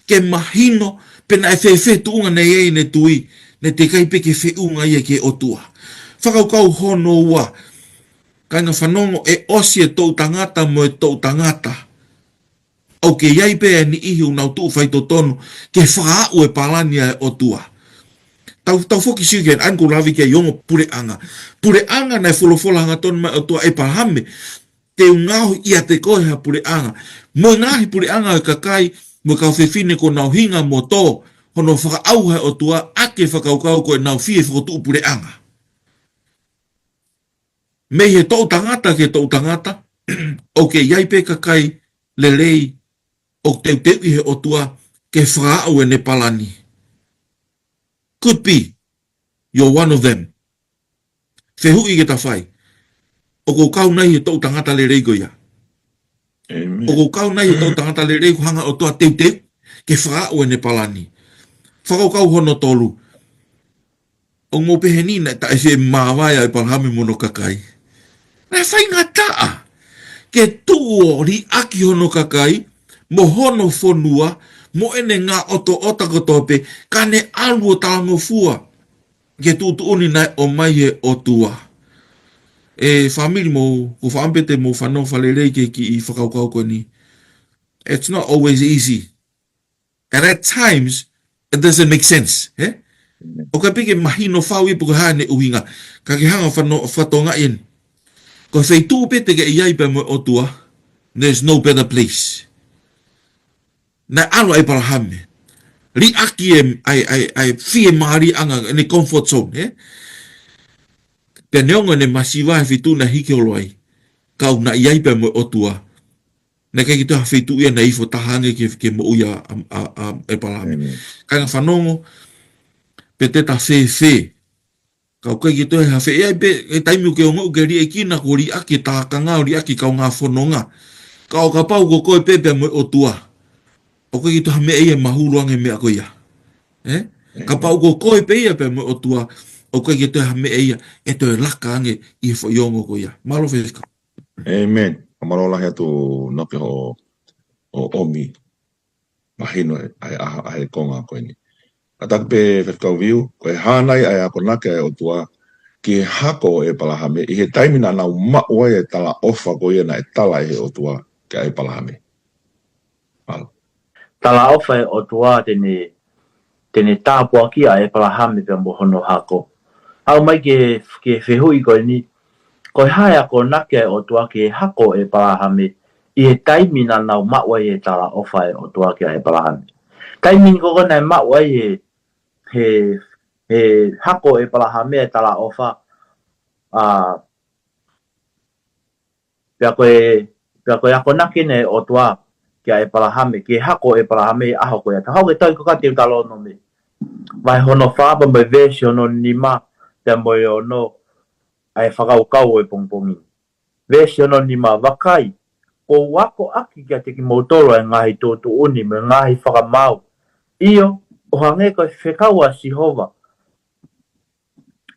ke mahino pe naʻe fēfē tuʻunga naʻe ʻi ai ʻene tui, naʻe teʻeki ai pē ke feʻunga ia ki he ʻOtua. Fakakaukau hono ua, kāinga fanongo, ʻe ʻosi e toʻu tangata mo e toʻu tangata. ʻOku kei ʻi ai pē ʻa e niʻihi ʻoku nau tuʻu faitotonu ke fakaaʻu e palani ʻa e ʻOtua. Tau, tau foki sio ki he ʻaho ko ē ʻoku lave ki ai ʻa e ongo puleʻanga. Puleʻanga naʻe folofola hangatonu mai ʻOtua ʻEpalahame, te u ngaohi ʻiate koe ha puleʻanga. Mo e ngaahi puleʻanga ʻo e kakai, mo e kau fefine kuo nau hinga mo tō, hono fakaʻauha ʻe he ʻOtua ʻaki e fakakaukau ko ʻenau fie fokotuʻu puleʻanga. Mei he toʻu tangata ki he toʻu tangata, ʻoku kei ʻi ai pē kakai lelei, ʻoku teuteuʻi ʻe he ʻOtua ke fakaaʻu ʻene palani. Could be, you're one of them. Fehuʻi ke ta fai. ʻOku ou kau nai he toʻu tangata lelei ko ia. ʻĒmeni. ʻOku ou kau nai he toʻu tangata lelei kuo hanga ʻOtua teuteu ke fakaaʻu ʻene palani. Fakakaukau hono tolu. ʻOku mou pehē ni naʻe taʻe fie māvae ʻa ʻEpalahame mo hono kakai. Naʻe faingataʻa ke tuʻu ʻo liʻaki hono kakai, mo hono fonua, mo ʻene ngaahi ʻotoʻota kotoa pē, ka ne ʻalu ʻo talangofua ki he tuʻutuʻuni naʻe ʻomai ʻe he ʻOtua. ʻE fāmili, mou, ʻoku ou fakaʻamu pē te mou fanongo fakalelei ki he kiʻi fakakaukau ko eni. It's not always easy. And at times, it doesn't make sense, ē? ʻOku ʻikai pē ke mahino fau ia pe ko e hā ʻene ʻuhinga. Ka ke hanga fano-, fatongia eni. Ko e feituʻu pē te ke ʻi ai pea mo e ʻOtua, there's no better place. Naʻe ʻalu ʻa ʻEpalahame. Liʻaki e, ʻa e, ʻa e, ʻa e fiemālieʻanga, ʻene comfort zone, ē? Pea neongo ʻene masiva he feituʻu naʻe hiki holo ai, ka ʻoku na ʻi ai pea mo e ʻOtua. Naʻe ʻikai ke toe ha feituʻu ia naʻe ifo taha ange ki he, ki he moʻui ʻa, ʻa, ʻa, ʻa ʻEpalahame. ʻĒmeni. Kāinga fanongo, pe te ta fēfē. Ka ʻoku ʻikai ke toe ha fē, ʻi ai pē e taimi ʻoku ke ongoʻi ʻoku ke liʻekina, kuo liʻaki e tākanga, ʻo liʻaki e kaungā fononga. Ka ʻo kapau ko koe pē pea mo e ʻOtua, ʻoku ʻikai ke toe ha meʻa ia ʻe mahulu ange he meʻa ko ia. Ē? ʻĒmeni. Kapau ko koe pē ia pea mo e ʻOtua, ʻoku ʻikai ke toe ha meʻa ia ʻe toe laka ange ʻi he foʻi ongo ko ia. Mālō faifekau. ʻĒmeni. Fakamālō lahi atu Noke hoʻo, hoʻo ʻomi mahino ʻa e, ʻa e, ʻa e konga ko eni. Kātaki pē Faifekau Viu, ko e hā nai ʻa e akonaki ʻa e ʻOtua ki he hako ʻo ʻEpalahame, ʻi he taimi naʻa nau maʻu ai e talaʻofa ko ia naʻe tala ʻe he ʻOtua kia ʻEpalahame. Mālō. Talaʻofa ʻa e ʻOtua te ne, te ne tāpuakiʻi ʻa ʻEpalahame pea mo hono hako. Haʻu mai ki he, ki he fehuʻi ko eni, ko e hā e akonaki ʻa e ʻOtua ki he hako ʻo ʻEpalahame, ʻi he taimi naʻa nau maʻu ai e talaʻofa ʻa e ʻOtua kia ʻEpalahame. Taimi ni ko ē naʻe maʻu ai he, he, he hako ʻo ʻEpalahame e talaʻofa, ʻa, pea ko e, pea ko e akonaki eni ʻa e ʻOtua kia ʻEpalahame, ki he hako ʻo ʻEpalahame ʻi he ʻaho ko ia. Tau haʻu ki he Tohi ko ē ʻa Teutalōnome, vahe hono fā pea mo e veesi hono nima, pea mo e ono, ʻa e fakakaukau ʻo e pongipongi ni. Veesi hono nima: Vakai, kuo u ako ʻaki kiate kimoutolu ʻa e ngaahi tuʻutuʻuni mo e ngaahi fakamaau, ʻio, ʻo hangē ko e fekau ʻa Sihova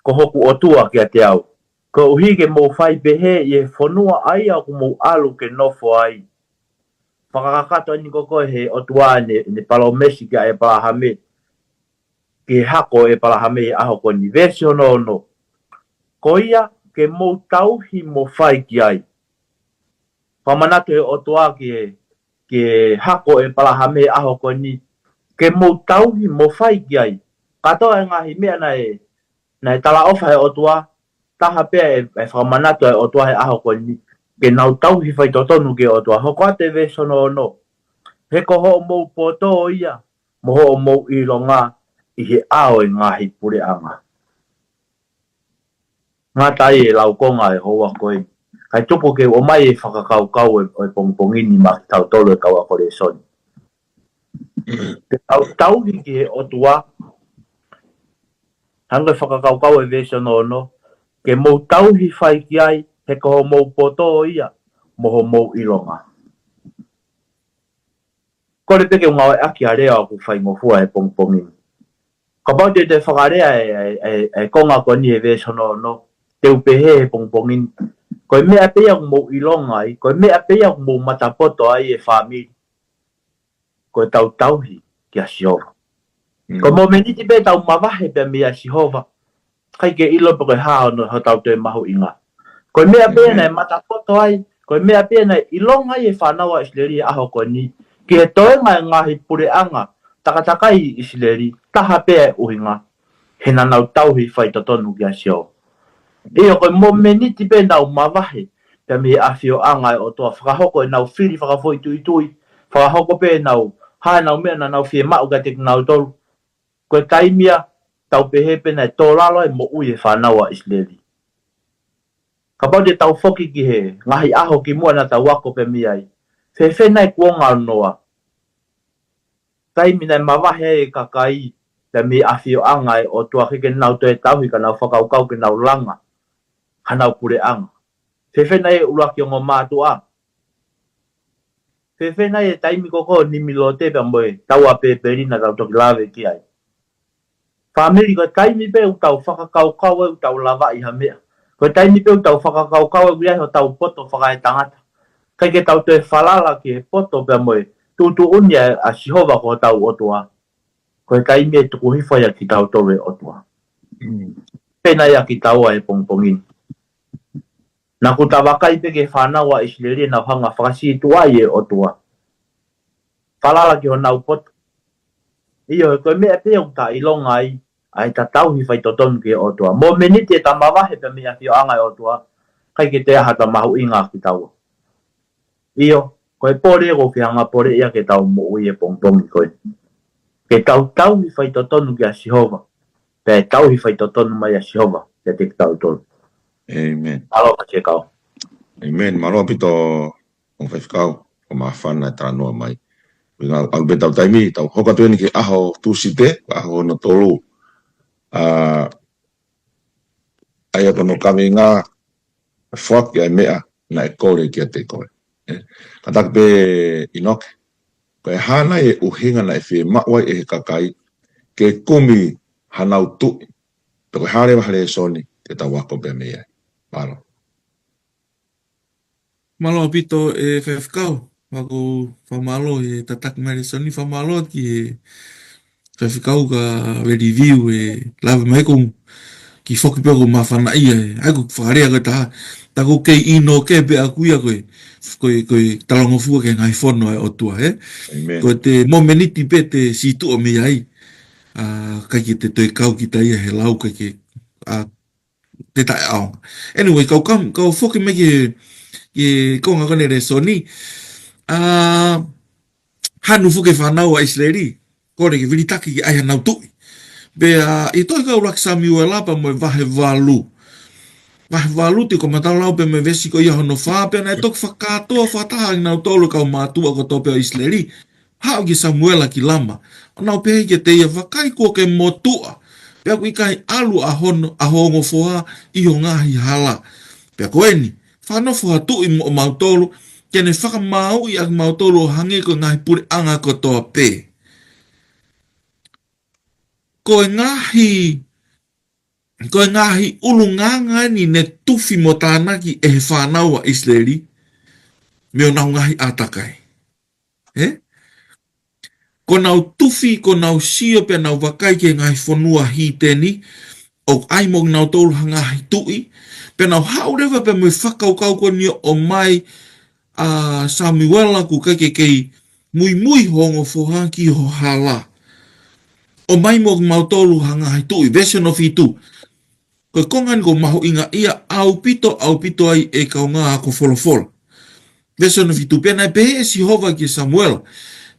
ko hoku ʻOtua kiate au, koeʻuhi ke mou fai pehē ʻi he fonua ʻa ia ʻoku mou ʻalu ke nofo ai. Fakakakato eni ko ē ʻe he ʻOtua ʻene, ʻene palōmesi kia ʻĒpalahame, ki he hako ʻo ʻĒpalahame he ʻaho ko eni. Veesi hono ono: Ko ia ke mou tauhi mo fai ki ai. Fakamanatu ʻe he ʻOtua ki he, ki he hako ʻo ʻĒpalahame he ʻaho ko eni, ke mou tauhi mo fai ki ai. Kātoa e ngaahi meʻa naʻe, naʻe talaʻofa ʻe he ʻOtua, taha pē ʻe, ʻe fakamanatu ʻe he ʻOtua he ʻaho ko eni, ke nau tauhi faitotonu ki he ʻOtua. Hoko atu e veesi hono ono: He ko hoʻomou poto ia, mo hoʻomou ʻilonga ʻi he ʻao ʻo e ngaahi puleʻanga. Ngata ai e laukonga ʻo e houa ko eni, kae tuku ke u ʻomai e fakakaukau ʻo e, ʻo e pongipongi ni maʻa kitautolu e kau ako lēsoni. Ke tau tauhi ki he ʻOtua, hangē ko e fakakaukau ʻo e veesi hono ono: Ke mou tauhi fai ki ai, he ko hoʻomou poto ia, mo hoʻomou ʻilonga. Kole pē ke u ngāueʻaki ʻa e lea ʻoku faingofua he pongipongi ni. Kapau te u toe fakalea e, e, e, e konga ko eni he veesi hono ono, te u pehē he pongipongi ni: Ko e meʻa pē ia ʻoku mou ʻilonga ai, ko e meʻa pē ia ʻoku mou matapoto ai, e fāmili, ko ʻetau tauhi kia Sihova. Mm. Ko e momeniti pē ʻetau mavahe pea meia Sihova, ʻikai ke ʻilo pe ko e hā hono, hotau toe mahuʻinga. Ko e meʻa pē ia, mm, naʻe matapoto ai, ko e meʻa pē ia naʻe ʻilonga ai e fānau ʻa ʻIsileli he ʻaho ko eni, ki he toenga e ngaahi puleʻanga takatakai ʻi ʻIsileli, taha pē e ʻuhinga, he naʻa nau tauhi faitotonu kia Sihova. ʻIo, ko e momeniti pē ʻenau mavahe pea mei he ʻafioʻanga ʻo e ʻOtua, fakahoko ʻenau fili fakafoʻituitui, fakahoko pē ʻenau, hā ʻenau meʻa naʻa nau fiemaʻu kiate kinautolu, ko e taimi ia tau pehē pē naʻe tō lalo ai e moʻui e fānau ʻa ʻIsileli. Kapau te tau foki ki he ngaahi ʻaho kimuʻa naʻa tau ako pē mei ai, fēfē nai e kuonga ʻo Noa? Taimi naʻe mavahe ai e kakai pea mei he ʻafioʻanga ʻo e ʻOtua, ʻikai ke nau toe tauhi, ka nau fakakaukau ke nau langa hanau puleʻanga. Fēfē nai e ʻuluaki ongo mātuʻa? Fēfē nai e taimi ko ē ʻo Nimilote pea mo e Tau ʻa Pēpeli naʻa tau toki lave ki ai? Fāmili, ko e taimi pē ʻoku tau fakakaukau ai ʻoku tau lavaʻi ha meʻa, ko e taimi pē ʻoku tau fakakaukau ai ʻoku ʻi ai hotau poto fakaetangata, ʻikai ke tau toe falala ki he poto pea mo e tuʻutuʻuni ʻa, ʻa Sihova ko hotau ʻOtua, ko e taimi ʻe tuku hifo ai ʻa kitautolu ʻe he ʻOtua. Mm. Pehē nai ʻa kitaua he pongipongi ni? Naʻa ku ta vakai pē ki he fānau ʻa ʻIsileli, naʻa nau hanga ʻo fakasītuʻaʻi e ʻOtua, falala ki honau poto. ʻIo, he ko e meʻa pē ʻoku ta ʻilonga ai ʻa ʻeta tauhi faitotonu ki he ʻOtua. Momeniti ʻeta mavahe pea mei he ʻafioʻanga ʻo e ʻOtua, ʻikai ke toe ʻi ai hota mahuʻinga kitaua. ʻIo, ko e pole ʻoku ou fie hanga ʻo poleʻi ʻaki ʻetau moʻui he pongipongi ko eni, ke tau tauhi faitotonu kia Sihova, pea ʻe tauhi faitotonu mai ʻa Sihova kiate kitautolu. ʻĒmeni. Mālō, Faifekau. ʻĒmeni. Mālō ʻaupito, ʻo Faifekau, ʻoku māfana e talanoa mai. ʻUhinga ʻoku ʻalu pē ʻetau taimi, tau hoko atu eni ki he ʻaho Tūsite, ʻaho hono tolu. ʻA, ʻa ia ko hono kaveinga, foaki ʻa e meʻa naʻe kole kiate koe. ʻE, kātaki pē ʻInoke, ko e hā nai e ʻuhinga naʻe fiemaʻu ai ʻe he kakai ke kumi hanau tuʻi, pe ko e hā leva ha lēsoni te tau ako pē mei ai? Mālō. Mālō ʻaupito e Faifekau, ʻoku ou fakamālō he tataki mai e lēsoni, fakamālō ki he Faifekau ka review e lave mai, ʻoku ou kiʻi foki pē ʻoku ou māfana ia e. ʻAi, ʻoku ou fakalea ko e taha, tā ʻoku ou kei ʻInoke pē ʻaʻaku ia ko e, ko e, ko e talangofua ki he ngaahi fono ʻa e ʻOtua, ē? ʻĒmeni. Ko e momeniti pē te sītuʻa mei ai, ʻa, ʻikai ke te toe kau kita ia he lau, ʻikai ke, ʻa, te taʻeʻaonga. Anyway, kau kam, kau foki mai ki he, ki he konga ko eni e lēsoni. ʻA, hanu foki e fānau ʻa ʻIsileli, kole ke vilitaki ke ʻai hanau tuʻi. Pea ʻi he tohi ko ē ʻa ʻuluaki Samuela pea mo e vahe valu. Vahe valu, te u kamata lau pē mei he veesi ko ia hono fā, pea naʻe toki fakakātoa fakataha kinautolu e kau mātuʻa kotoa pē ʻo ʻIsileli, haʻu kia Samuela ki Lama, ʻo nau pehē kiate ia, Vakai, kuo ke motuʻa, Pea ʻoku ʻikai ʻalu ʻa hono, ʻa ho ongo foha ʻi ho ngaahi hala. Pea ko eni, fakanofo ha tuʻi moʻomautolu, ke ne fakamāuʻi ʻa kimautolu ʻo hangē ko e ngaahi puleʻanga kotoa pē. Ko e ngaahi, ko e ngaahi ʻulungaanga eni ne tufi mo tānaki ʻe he fānau ʻa ʻIsileli, mei honau ngaahi ʻātakai. Ē? Ko ʻenau tufi, ko ʻenau sio pea nau vakai ki he ngaahi fonua hiteni, ʻoku ʻi ai mo kinautolu ha ngaahi tuʻi, pea nau haʻu leva pea mo e fakakaukau ko eni ʻo ʻomai ʻa Samuela kuo ʻikai ke kei muimui ho ongo foha ki ho hala. ʻOmai mo kimautolu ha ngaahi tuʻi, veesi hono fitu. Ko e konga ni ʻoku mahuʻinga ia ʻaupito, ʻaupito ai ʻe kaungā ako folofola. Veesi hono fitu, pea naʻe pehē ʻe Sihova kia Samuela,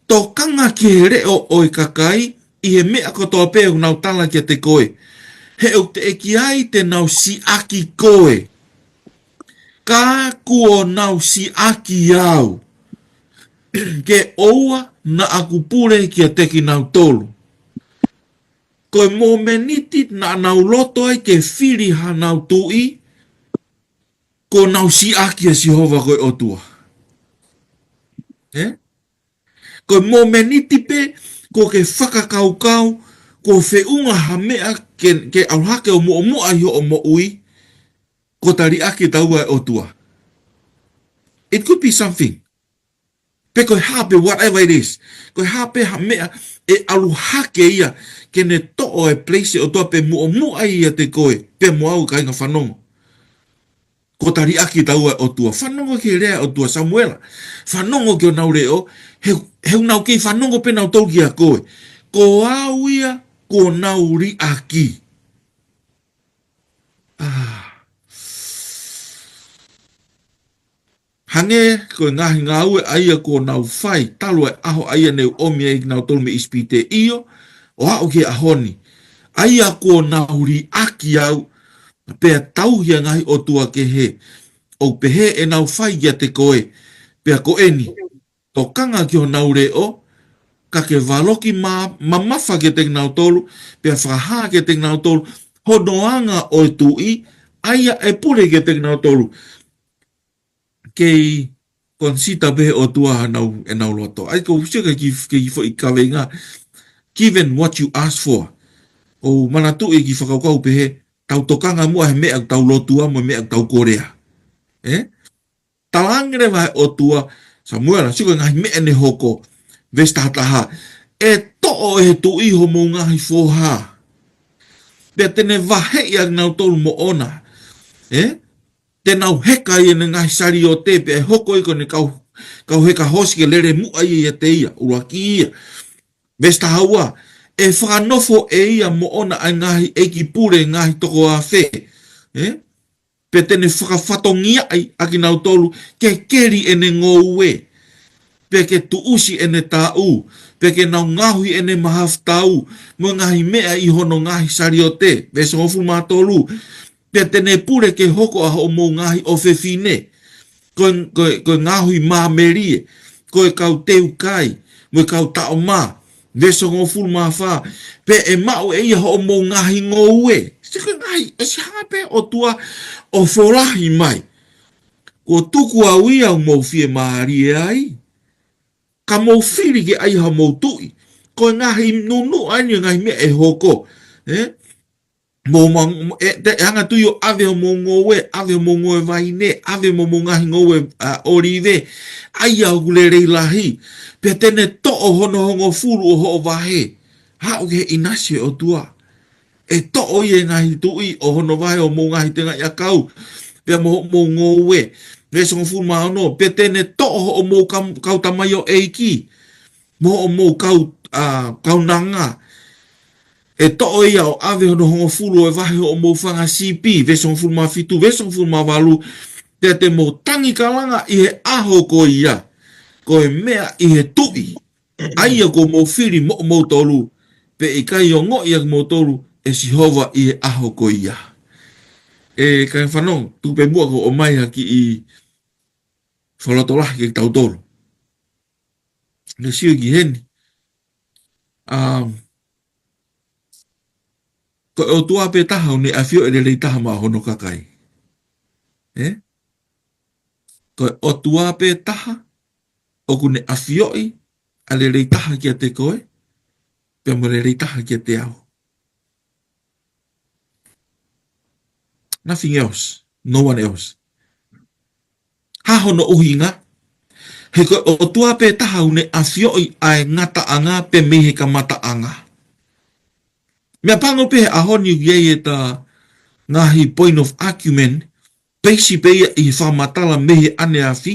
tokanga ki he leʻo ʻo e kakai, ʻi he meʻa kotoa pē ʻoku nau tala kiate koe. He ʻoku teʻeki ai te nau siʻaki koe. Ka kuo nau siʻaki au. Ke ʻoua naʻa ku pule kiate kinautolu. Ko e momeniti naʻa nau loto ai ke fili hanau tuʻi, kuo nau siʻaki ʻa Sihova ko e ʻOtua. Ē? Ko e momeniti pē, kuo ke fakakaukau, kuo feʻunga ha meʻa ke, ke ʻalu hake ʻo muʻomuʻa ʻi hoʻo moʻui, kuo ta liʻaki taua ʻe he ʻOtua. It could be something. Pe ko e hā pē, whatever it is. Ko e hā pē ha meʻa ʻe ʻalu hake ia ke ne toʻo e place ʻo e ʻOtua pe muʻomuʻa ʻiate koe, pea mo au kāinga fanongo. Kuo ta liʻaki taua ʻe he ʻOtua. Fanongo ki he lea ʻa e ʻOtua, Samuela. Fanongo ki honau leʻo, he, he ʻoku nau kei fanongo pē nautolu kia koe. Ko au ia kuo nau liʻaki. Ah. Hangē ko e ngaahi ngāue ʻa ia kuo nau fai, talu e ʻaho ʻa ia ne u ʻomi ai kinautolu mei ʻIsipite, ʻio, ʻo aʻu ki he ʻaho ni. ʻA ia kuo nau liʻaki au, pea tauhi ʻa e ngaahi ʻotua kehe, ʻo pehē ʻenau fai kiate koe, pea ko eni, tokanga ki honau leʻo, ka ke valoki ma-, mamafa kiate kinautolu, pea fakahā kiate kinautolu, hono anga ʻo e tuʻi, ʻa ia ʻe pule kiate kinautolu. Kei consider pē ʻOtua ʻenau, ʻenau loto. ʻAi ko u sio ki he kiʻi, kiʻi foʻi kaveinga, given what you ask for. ʻOku ou manatuʻi e kiʻi fakakaukau pehē, tau tokanga muʻa he meʻa ʻoku tau lotua mo e meʻa ʻoku tau kolea. Ē? Talaange leva ʻe he ʻOtua, Samuela, sio ki he ngaahi meʻa ne hoko, veesi taha taha. ʻE toʻo ʻe he tuʻi homou ngaahi foha. Pea te ne vaheʻi ʻa kinautolu moʻona. Ē? Te nau heka ʻi heʻene ngaahi saliote, pea ʻe hoko ia ko ʻene kau, kau heka hoosi ke lele muʻa ia ʻiate ia, ʻuluaki ia. Veesi taha ua, ʻe fakanofo ʻe ia moʻona ʻa e ngaahi ʻeiki pule, ngaahi toko afe. Ē? Pea te ne fakafatongiaʻi ʻa kinautolu ke keli ʻene ngoue. Pea ke tuʻusi ʻene taʻu. Pea ke nau ngaohi ʻene mahafu tau. Mo e ngaahi meʻa ʻi hono ngaahi saliote. Veesi hongofulu mā tolu. Pea te ne pule ke hoko ʻa hoʻomou ngaahi ʻofefine. Ko e, ko e, ko e ngaohi māmelie. Ko e kau teu kai. Mo e kau taʻo mā. Veesi hongofulu mā fā, pea ʻe maʻu ʻe ia hoʻomou ngaahi ngoue. Sio ki he ngaahi, ʻe siʻi hanga pē ʻOtua ʻo folahi mai. Kuo tuku au ia ʻo mou fiemālie ai. Ka mou fili ke ʻai haʻamou tuʻi. Ko e ngaahi nunuʻa eni e ngaahi meʻa ʻe hoko. Ē? Mo ma-, mo-, ʻe, te, ʻe hanga tui ʻo ʻave hoʻomou ngoue, ʻave hoʻomou ngoue vaine, ʻave mo hoʻomou ngaahi ngoue, ʻa, ʻōlive, ʻa ia ʻoku lelei lahi. Pea te ne toʻo hono hongofulu ʻo hoʻo vahe. Haʻu ki he ʻinasi ʻo e ʻOtua. ʻE toʻo ia e ngaahi tuʻi ʻo hono vahe ʻo hoʻomou ngaahi tengaʻi ʻakau. Pea mo hoʻomou ngoue. Veesi hongofulu mā ono. Pea te ne toʻo hoʻomou kau, kau tamaioʻeiki. Mo hoʻomou kau, ʻa, kaunanga. ʻE toʻo ia ʻo ʻave hono hongofulu ʻo e vahe hoʻomou fanga sipi, veesi hongofulu mā fitu, veesi hongofulu mā valu, pea te mou tangi kalanga ʻi he ʻaho ko ia, ko e meʻa ʻi he tuʻi, ʻa ia kuo mou fili moʻomoutolu, pea ʻikai ongoʻi ʻa kimoutolu ʻe Sihova ʻi he ʻaho ko ia. ʻE kāinga fanongo, tuku pē muʻa ke u ʻomai ha kiʻi fakalotolahi kiate kitautolu. Ke sio ki heni. Um, Ko e ʻOtua pē taha ʻoku ne ʻafioʻi e lelei taha maʻa hono kakai. Ē? Ko e ʻOtua pē taha ʻoku ne ʻafioʻi ʻa e lelei taha kiate koe, pea mo e lelei taha kiate au. Nothing else. No one else. Hā hono ʻuhinga? He ko e ʻOtua pē taha ʻoku ne ʻafioʻi ʻa e ngataʻanga pē mei he kamataʻanga. Meʻapango pē he ʻaho ni ʻoku ʻi ai ʻeta ngaahi point of argument, peisi pē ia ʻi he fakamatala mei he ʻaneafi,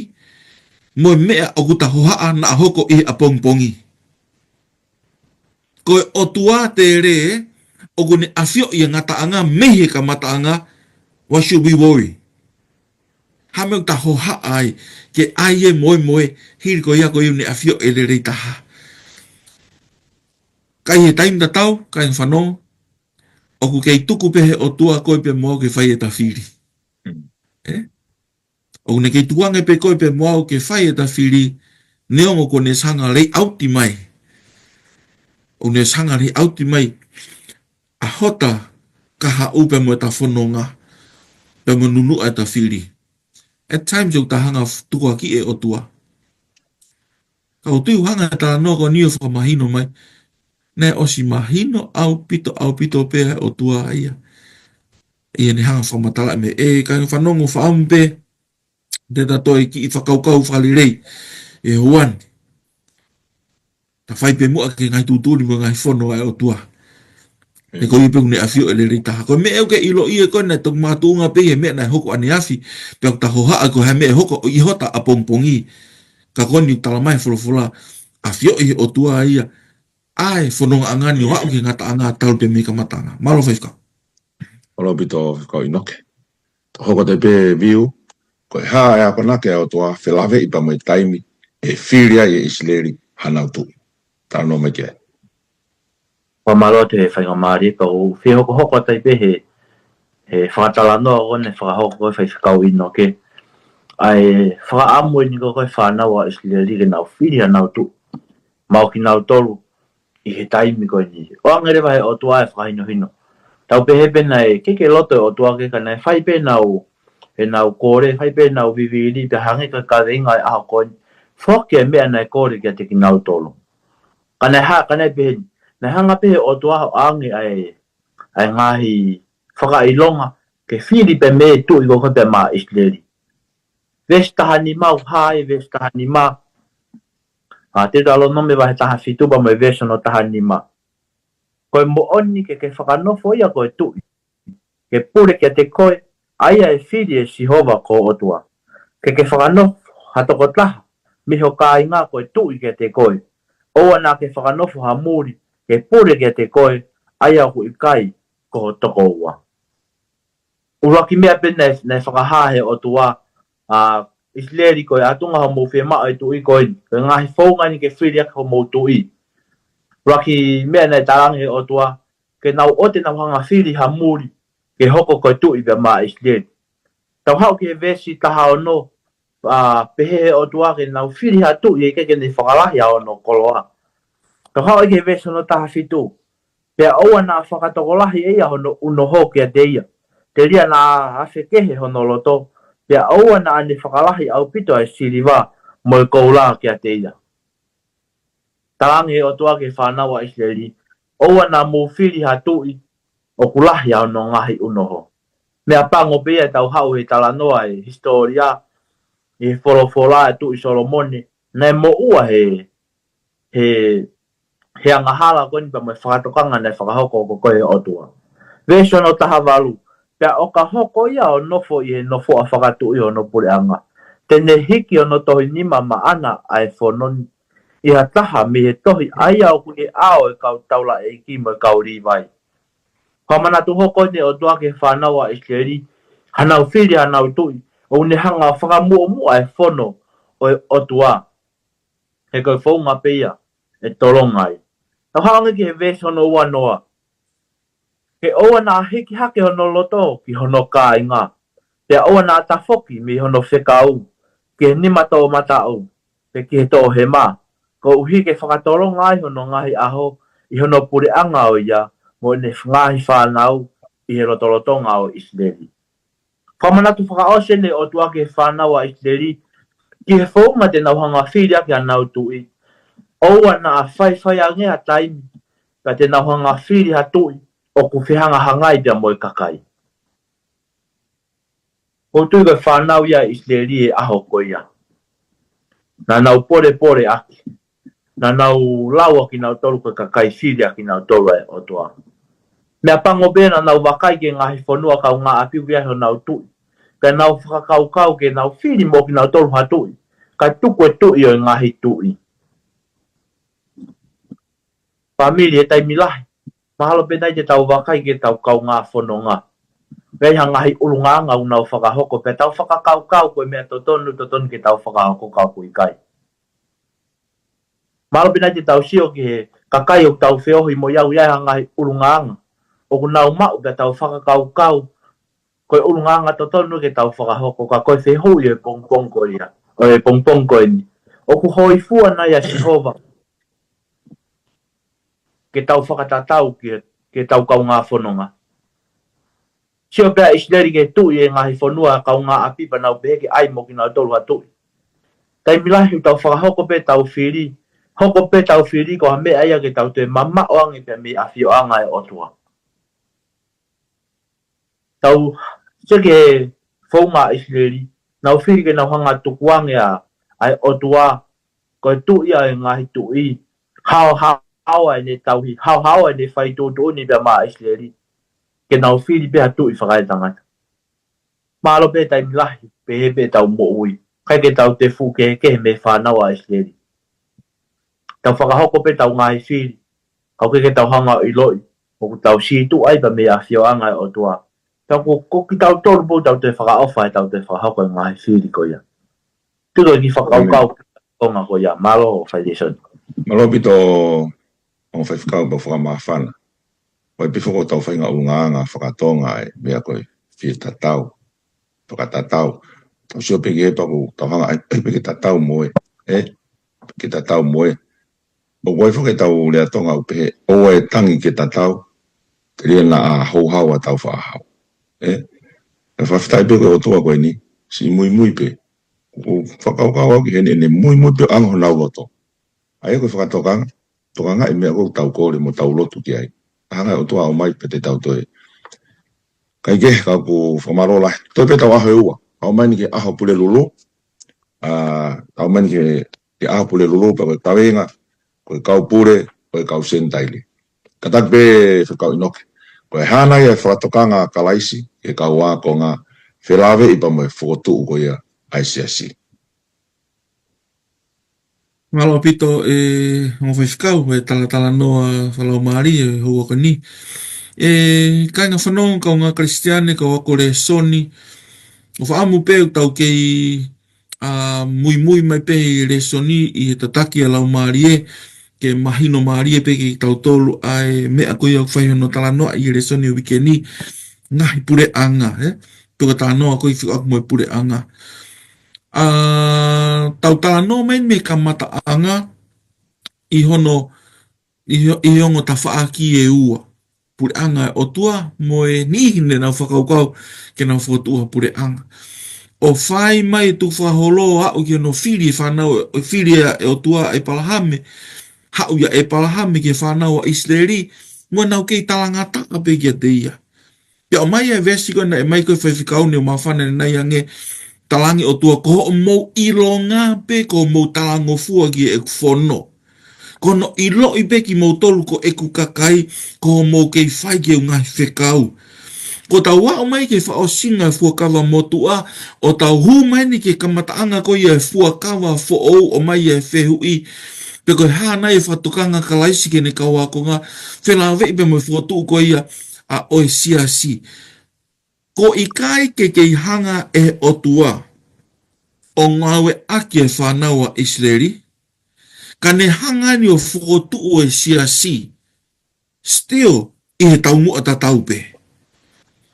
mo e meʻa ʻoku ta hohaʻa naʻa hoko ʻi he ʻapongipongi. Ko e ʻOtua tele ʻoku ne ʻafioʻi ʻa e ngataʻanga mei he kamataʻanga, why should we worry? Hā e meʻa ʻoku ta hohaʻa ai, ke ʻai e moemoe, hili ko ia ko ia ʻoku ne ʻafioʻi e lelei taha. Ka ʻi he taimi tatau, kāinga fanongo, ʻoku kei tuku pē he ʻOtua koe pea mo au ke fai ʻeta fili. Mm. Ē? ʻOku ne kei tukuange pē koe pea mo au ke fai ʻeta fili, neongo kuo ne ʻosi hanga ʻo lay out mai. ʻOku ne ʻosi hanga ʻo lay out mai ʻa hota kahaʻu pea mo ʻeta fononga, pea mo nunuʻa ʻeta fili. At times ʻoku ta hanga ʻo tukuakiʻi e ʻOtua. Ka ʻoku ou tui ʻoku hanga ʻe he talanoa ko eni ʻo fakamahino mai, naʻe ʻosi mahino ʻaupito, ʻaupito pē ʻa e ʻOtua ia. ʻI heʻene hanga ʻo fakamatalaʻi mai, ē, kāinga fanongo, fakaʻamu pē te ta toe kiʻi fakakaukau fakalelei ʻi he ʻaho ni. Ta fai pē muʻa ki he ngaahi tūtuli mo e ngaahi fono ʻa e ʻOtua. He ko ia pē ʻoku ne ʻafioʻi e lelei taha. Ko e meʻa ʻoku ke ʻiloʻi ē, ko ena ʻoku makatuʻunga pē ʻi he meʻa naʻe hoko ʻaneafi, pea ʻoku ta hohaʻa ko e hā e meʻa ʻe hoko ʻi hota ʻapongipongi. Ka ko eni ʻoku tala mai he folofola, ʻafioʻi ʻe he ʻOtua ia ʻa e fonongaʻanga ni ʻo aʻu ki he ngataʻanga talu pē mei he kamataʻanga. Mālō Faifekau. Mālō ʻaupito Faifekau ʻInoke. Hoko atu pē view, ko e hā e akonaki ʻa e ʻOtua felāveʻi pea mo e taimi ʻe fili ai ʻe ʻIsileli hanau tuʻi. Talanoa mai ki ai. Fakamālō atu he faingamālie, pea ʻoku ou fie hokohoko atu ai pē he, he fakatalanoa ko eni naʻe fakahoko ʻe Faifekau ʻInoke. ʻA e fakaʻamu eni ko ē ʻa e fānau ʻa ʻIsileli ke nau fili hanau tuʻi maʻa kinautolu ʻi he taimi ko eni. ʻOange leva ʻe he ʻOtua e fakahinohino. Tau pehē pē naʻe ʻikai ke loto e ʻOtua ke, ka naʻe fai pē ʻenau, ʻenau kole, fai pē ʻenau vivili, pea hangē ko e kaveinga ʻo e ʻaho ko eni, foki e meʻa naʻe kole kiate kinautolu. Ka naʻe ha-, ka naʻe pehē ni, naʻe hanga pē ʻe he ʻOtua ʻo ʻoange ʻa e, ʻa e ngaahi fakaʻilonga ke fili pē mei he tuʻi ko ē pea maʻa ʻIsileli. Veesi taha nima, ʻoku hā ʻi he veesi taha nima ʻa Teutalonome vahe taha fitu pea mo e veesi hono taha nima. Ko e moʻoni ke ke fakanofo ia ko e tuʻi ke pule kiate koe, ʻa ia ʻe fili ʻe Sihova ko ho ʻOtua. Ke ke fakanofo ha tokotaha mei ho kāinga ko e tuʻi kiate koe. ʻOua naʻa ke fakanofo ha muli ke pule kiate koe, ʻa ia ʻoku ʻikai ko ho tokoua. ʻUluaki meʻa pē naʻe, naʻe fakahā ʻe he ʻOtua ʻa ʻIsileli, ko e ʻatunga hoʻomou fiemaʻu e tuʻi ko eni, ko e ngaahi founga eni ke fili ʻaki hoʻomou tuʻi. ʻUluaki meʻa naʻe talaange ʻe he ʻOtua, ke nau ʻoua te nau hanga ʻo fili ha muli ke hoko ko e tuʻi pea maʻa ʻIsileli. Tau haʻu ki he veesi taha ono, ʻa, pehē ʻe he ʻOtua ke nau fili ha tuʻi ʻe ʻikai ke ne fakalahi ʻa hono koloa. Tau haʻu ki he veesi hono taha fitu, pea ʻoua naʻa fakatokolahi ʻe ia hono ʻunoho kiate ia, telia naʻa afekehe hono loto, pea ʻoua naʻa ne fakalahi ʻaupito ʻa e siliva mo e koula kiate ia. Talaange ʻe he ʻOtua ki he fānau ʻa ʻIsileli, ʻoua naʻa mou fili ha tuʻi ʻoku lahi ʻa hono ngaahi ʻunoho. Meʻapango pē ia ʻetau haʻu he talanoa ʻi he hisitōlia, ʻi he folofola ʻa e Tuʻi Solomone, naʻe moʻua he, he, he angahala ko eni pea mo e fakatokanga naʻe fakahoko ko ē ʻe he ʻOtua. Veesi hono taha valu, pea ʻo ka hoko ia ʻo nofo ʻi he nofoʻa fakatuʻi ʻo hono puleʻanga, te ne hiki hono tohi nima maʻana ʻa e fono ni ʻi ha taha mei he tohi ʻa ia ʻoku ʻi he ʻao ʻo e kau taulaʻeiki mo e kau Līvai. Fakamanatu hoko eni ʻe he ʻOtua ki he fānau ʻa ʻIsileli, hanau fili hanau tuʻi, ʻoku ne hanga ʻo fakamuʻomuʻa e fono ʻo e ʻOtua. He ko e founga pē ia ʻe tolonga ai. Tau hanga ki he veesi hono ua noa. Ke ʻoua naʻa hiki hake hono loto ki hono kāinga, pea ʻoua naʻa tafoki mei hono fekau ki he nima toʻomataʻu, pe ki he toʻohema, koeʻuhi ke fakatolonga ai hono ngaahi ʻaho ʻi hono puleʻanga ʻo ia, mo ʻene ngaahi fānau ʻi he lotolotonga ʻo ʻIsileli. Fakamanatu fakaʻosi ʻe he ʻOtua ki he fānau ʻa ʻIsileli, ki he founga te nau hanga fili ʻaki ʻenau tuʻi. ʻOua naʻa faifai ange ha taimi, ka te nau hanga fili ha tuʻi ʻoku fehangahangai pea mo e kakai. ʻOku ou tui ko e fānau ia ʻa ʻIsileli he ʻaho ko ia, naʻa nau polepole ʻaki, naʻa nau lau ʻa kinautolu ko e kakai fili ʻa kinautolu ʻa e ʻOtua. Meʻapango pē naʻa nau vakai ki he ngaahi fonua kaungāʻapi ʻoku ʻi ai honau tuʻi, pea nau fakakaukau ke nau fili mo kinautolu ha tuʻi, kae tuku e tuʻi ʻo e ngaahi tuʻi. Fāmili, he taimi lahi, mahalo pē naʻa te tau vakai ki heʻetau kaungā fononga, ʻoku ʻi ai ha ngaahi ʻulungaanga ʻoku nau fakahoko, pea tau fakakaukau ko e meʻa totonu, totonu ke tau fakahoko, ka ʻoku ʻikai. Mahalo pē naʻa te tau sio ki he kakai ʻoku tau feohi mo ia, ʻoku ʻi ai ha ngaahi ʻulungaanga ʻoku nau maʻu, pea tau fakakaukau ko e ʻulungaanga totonu ke tau fakahoko, ka ko e fehuʻi ʻo e pongipongi ko ia, ʻo e pongipongi ko eni, ʻoku hōifua nai ʻa Sihova ke tau fakatatau ki he, ki heʻetau kaungā fononga? Sio pē ʻa ʻIsileli ki he tuʻi ʻi he ngaahi fonua kaungāʻapi, pea nau pehē ke ʻai mo kinautolu ha tuʻi. Taimi lahi ʻoku tau fakahoko pē ʻetau fili, hoko pē ʻetau fili ko ha meʻa ia ke tau toe mamaʻo ange pē mei he ʻafioʻanga ʻo e ʻOtua. Tau sio ki he founga ʻa ʻIsileli, nau fili ke nau hanga tukuange ʻa, ʻa e ʻOtua ko e tuʻi ʻo e ngaahi tuʻi, haohaoa ʻene tauhi, haohaoa ʻene fai tuʻutuʻuni pea maʻa ʻIsileli, ke nau fili pē ha tuʻi fakaetangata. Mahalo pē taimi lahi, pehē pē ʻetau moʻui, ʻikai ke tau toe fuʻu kehekehe mei he fānau ʻa ʻIsileli. Tau fakahoko pē ʻetau ngaahi fili, ka ʻoku ʻikai ke tau hanga ʻo ʻiloʻi ʻoku tau sītuʻa ai pē mei he ʻafioʻanga ʻo e ʻOtua. Tau ko, ko kitautolu pē ʻoku tau toe fakaʻofa heʻetau toe fakahoko e ngaahi fili ko ia. Tuku ki he fakakaukau, ʻēmeni, konga ko ia. Mālō, Failēsoni. Mālō ʻaupito, ongo faifekau, pea fakamāfana. ʻOku ʻi ai pē foki ʻetau faʻahinga ʻulungaanga fakatonga ʻa e meʻa ko e fie tatau, fakatatau. Tau sio pē ki he, pea ʻoku tau hanga ai pē ke tatau mo e, ē? Ke tatau mo e. ʻOku ʻi ai foki ʻetau lea Tonga ʻoku pehē, ʻoua ʻe tangi ke tatau, telia naʻa houhau ʻa e tau faʻahau. Ē? Naʻe fakafetaʻi pē ko e ʻOtua ko eni, siʻi muimui pē. ʻOku ou fakakaukau au ki heʻene, ʻene muimui pē ʻo ʻange honau loto. ʻA ia ko e fakatokanga, tokangaʻi e meʻa ʻoku tau kole mo tau lotu ki ai. Hanga ʻe he ʻOtua ʻo ʻomai pē te tau toe. Kae kehe, ka ʻoku ou fakamālō lahi. Toe pē ʻetau ʻaho ʻe ua. ʻOmai eni ki he ʻaho Pulelulu. ʻA, ʻomai eni ki he, ki he ʻaho Pulelulu, pea ko e kaveinga, ko e kau pule, ko e kau Senitaile. Kātaki pē Faifekau ʻInoke. Ko e hā nai e fakatokanga ʻa Kalaisi ki he kau ākonga, felāveʻi pea mo e fokotuʻu ko ia ʻa e siasi? Mālō ʻaupito, ē, ongo faifekau, e talatalanoa fakalaumālie ʻo e houa ko eni. Ē, kāinga fanongo, kaungā Kalisitiane, kau ako lēsoni, ʻoku ou fakaʻamu pē ʻoku tau kei, ā, muimui mai pē he lēsoni ʻi he tataki ʻa e Laumālie, ke mahino mālie pē kiate kitautolu ʻa e meʻa ko ia ʻoku fai hono talanoaʻi ʻi he lēsoni ʻo e uike ni, ngaahi puleʻanga, ē? Pea ko e talanoa ko ē fekauʻaki mo e puleʻanga. Ā, tau talanoa mai mei he kamataʻanga ʻi hono, ʻi he, ʻi he ongo tafaʻaki ʻe ua. Puleʻanga ʻo e ʻOtua mo e niʻihi ne nau fakakaukau ke nau fokotuʻu ha puleʻanga. ʻO fai mai e tukufakaholo ʻo aʻu ki hono fili e fānau, ʻo fili ʻe he ʻOtua ʻa ʻĒpalahame, haʻu ia ʻĒpalahame ki he fānau ʻa ʻIsileli, mo ʻenau kei talangataʻa pē kiate ia. Pea ʻomai e veesi ko ē naʻe ʻomai ko ē ʻe he faifekau ne u māfana ʻanenai ange, talaange ʻe he ʻOtua, ko hoʻomou ʻilonga pē kuo mou talangofua ki heʻeku fono. Ko hono ʻiloʻi pē kimoutolu ko ʻeku kakai, ko hoʻomou kei fai ki heʻeku ngaahi fekau. Ko ʻetau aʻu mai ki he fakaʻosinga e fuakava motuʻa, ʻo tau hū mai eni ki he kamataʻanga ko ia e fuakava foʻou ʻomai e fehuʻi, pe ko e hā nai e fakatokanga ʻa Kalaisi ki heʻene kau ākonga, felāveʻi pea mo e fokotuʻu ko ia ʻa e siasi. Ko e ʻikai ke kei hanga ʻe he ʻOtua ʻo ngāueʻaki e fānau ʻa ʻIsileli, ka ne hanga eni ʻo fokotuʻu e siasi, still, ʻi he taumuʻa tatau pē.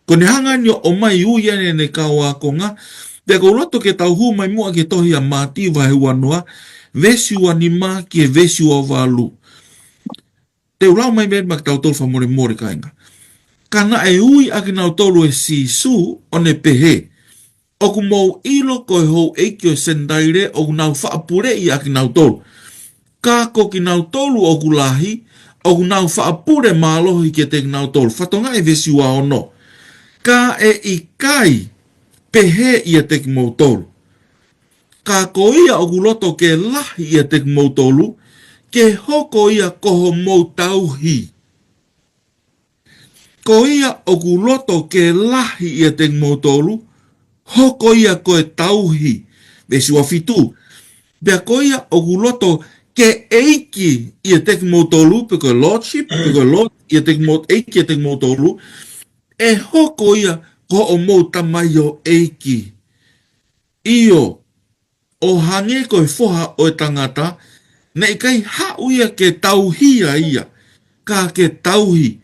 Ko ʻene hanga eni ʻo ʻomai ui ʻene kau ākonga, pea ʻoku ou loto ke tau hū mai muʻa ki he tohi ʻa Mātiu vahe uanoa, veesi uanima ki he veesi uavalu. Te u lau mai mei maʻa kitautolu fakamolemole kāinga. Ka naʻe ui ʻa kinautolu ʻe Sīsū ʻo ne pehē, ʻoku mou ʻilo ko e houʻeiki ʻo e Senitaile ʻoku nau faʻa puleʻi ʻa kinautolu. Ka ko kinautolu ʻoku lahi, ʻoku nau faʻa pule mālohi kiate kinautolu. Fatongia ʻe veesi ua ono. Ka ʻe ʻikai pehē ʻiate kimoutolu. Ka ko ia ʻoku loto ke lahi ʻiate kimoutolu, ke hoko ia ko homou tauhi. Ko ia ʻoku loto ke lahi ʻiate kimoutolu, hoko ia ko e tauhi. Veesi ua fitu. Pea ko ia ʻoku loto ke ʻeiki ʻiate kimoutolu, pe ko e lordship, pe ko e lord, ʻiate kimou-, ʻeiki ʻiate kimoutolu, ʻe hoko ia ko homou tamaioʻeiki. ʻIo, ʻo hangē ko e Foha ʻo e Tangata, naʻe ʻikai haʻu ia ke tauhia ia, ka ke tauhi,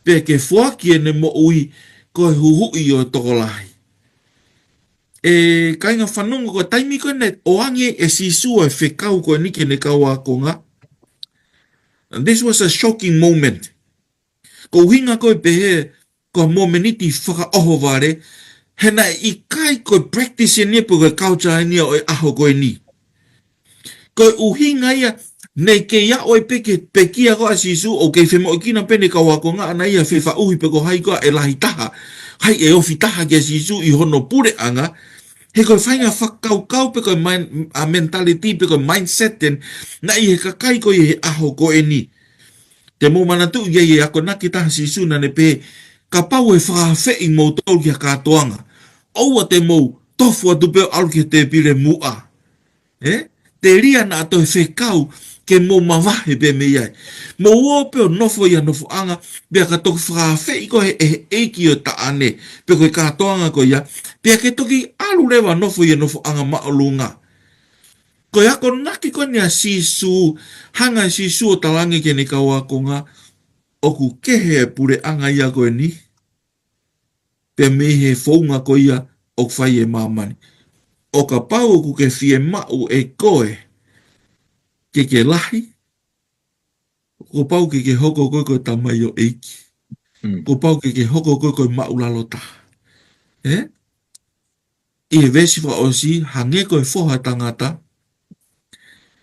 pea ke foaki ʻene moʻui ko e huhuʻi ʻo e tokolahi. ʻE kāinga fanongo, ko e taimi ko ē naʻe ʻoange ʻe Sīsū ʻa e fekau ko eni ki heʻene kau ākonga. And this was a shocking moment. Ko e ʻuhinga ko e pehē, ko e momeniti fakaʻohovale, he naʻe ʻikai ko e practice eni ia pe ko e culture eni ia ʻo e ʻaho ko eni. Ko e ʻuhinga ia, naʻe kei ʻaʻau pē ke pekia ko ā Sīsū ʻo kei femoʻuekina pē ʻene kau ākonga ʻana ia fefaʻuhi pe ko hai ko ā ʻe lahi taha, hai ʻe ofi taha kia Sīsū ʻi hono puleʻanga, he ko e faʻahinga fakakaukau pe ko e mind-, a mentality pe ko e mindset eni, naʻe ʻi he kakai ko ia he ʻaho ko eni. Te mou manatuʻi ʻa e akonaki ʻa Sīsū naʻa ne pehē, kapau ʻe fakaafeʻi kimoutolu ki ha kātoanga, ʻoua te mou tofu atu pē ʻo ʻalu ki he tēpile muʻa. ʻE? Telia naʻa toe fekau ke mou mavahe pē mei ai. Mou ō pē ʻo nofo ʻi ha nofoʻanga, pea ka toki fakaafeʻi koe ʻe he ʻeiki ʻo e taʻane, pe ko e kātoanga ko ia, pea ke toki ʻalu leva ʻo nofo ʻi ha nofoʻanga māʻolunga. Ko e akonaki ko eni ʻa Sīsū, hanga ʻe Sīsū ʻo talaange ki heʻene kau ākonga, ʻoku kehe e puleʻanga ia ko eni, pea mei he founga ko ia ʻoku fai ʻe māmani. ʻO kapau ʻoku ke fiemaʻu ʻe koe ke ke lahi, kuo pau ke ke hoko koe ko e tamaioʻeiki. Mm. Kuo pau ke ke hoko koe ko e māʻulalo taha. ʻE? ʻI he veesi fakaʻosi, hangē ko e Foha ʻo e Tangata,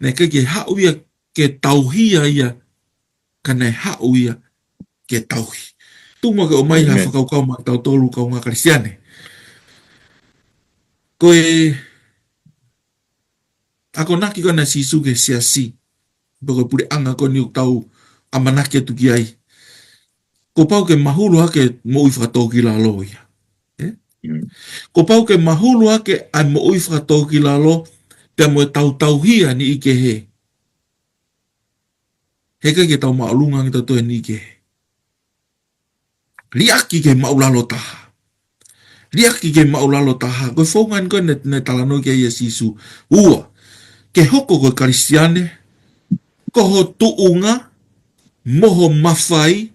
naʻe ʻikai ke haʻu ia ke tauhia ia, ka naʻe haʻu ia ke tauhi. Tuku muʻa ke ʻomai ha Amen. Fakakaukau maʻa kitautolu kāinga Kalisitiane. Ko e akonaki ko ena ʻa Sīsū ki he siasi, pe ko e puleʻanga ko eni ʻoku tau ʻamanaki atu ki ai. Kuo pau ke mahulu hake moʻui fakatōkilalo ia. ʻE? Mm. Kuo pau ke mahulu hake ʻa e moʻui fakatōkilalo, pea mo e tautauhia ʻa e niʻihi kehe. He ʻikai ke tau māʻolunga ange tautolu he niʻihi kehe. Liʻaki ke māʻulalo taha. Liʻaki ke māʻulalo taha. Ko e founga eni ko ē naʻe, naʻe talanoa ki ai ʻa Sīsū. Ua, ke hoko ko e Kalisitiane, ko ho tuʻunga, mo ho mafai,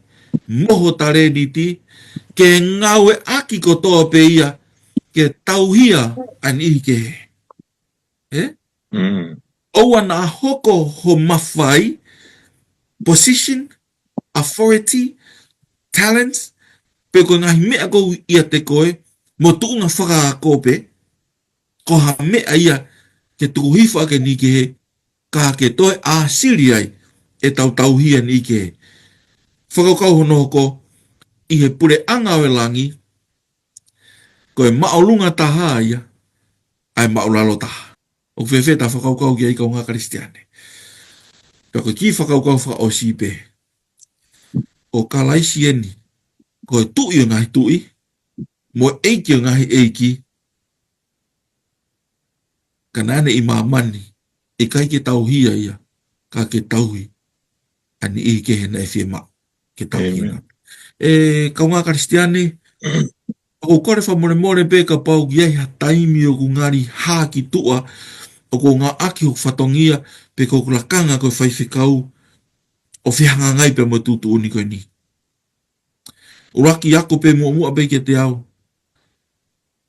mo ho talēniti, ke ngāueʻaki kotoa pē ia, ke tauhia ʻa e niʻihi kehe. ʻE? Mm. ʻOua naʻa hoko ho mafai, position, authority, talents, pe ko e ngaahi meʻa ko ē ʻiate koe, mo tuʻunga fakaako pē, ko ha meʻa ia ke tuku hifo ʻaki e niʻihi kehe, ka ke toe ʻāsili ai ʻetau tauhi ʻa e niʻihi kehe. Fakakaukau hono hoko, ʻi he puleʻanga ʻo e langi, ko e māʻolunga taha ia, ʻa e māʻulalo taha. ʻOku fēfē ʻetau fakakaukau ki ai kāinga Kalisitiane? Pea ko e kiʻi fakakaukau fakaʻosi pē. Ko Kalaisi eni, ko e Tuʻi ʻo e ngaahi tuʻi, mo e ʻEiki ʻo e ngaahi ʻeiki, ka naʻa ne ʻi māmani, ʻikai ke tauhia ia, ka ke tauhi ʻa e niʻihi kehe naʻe fiemaʻu ke tauhi. Amen. ʻE, kāinga Kalisitiane, ʻoku ou kole fakamolemole pē kapau ʻoku ʻi ai ha taimi ʻoku ngali hā ki tuʻa, ʻoku ou ngāueʻaki hoku fatongia, pe ko hoku lakanga ko e faifekau, ʻo fehangahangai pē mo e tuʻutuʻuni ko eni. ʻUluaki ako pē muʻomuʻa pē kiate au.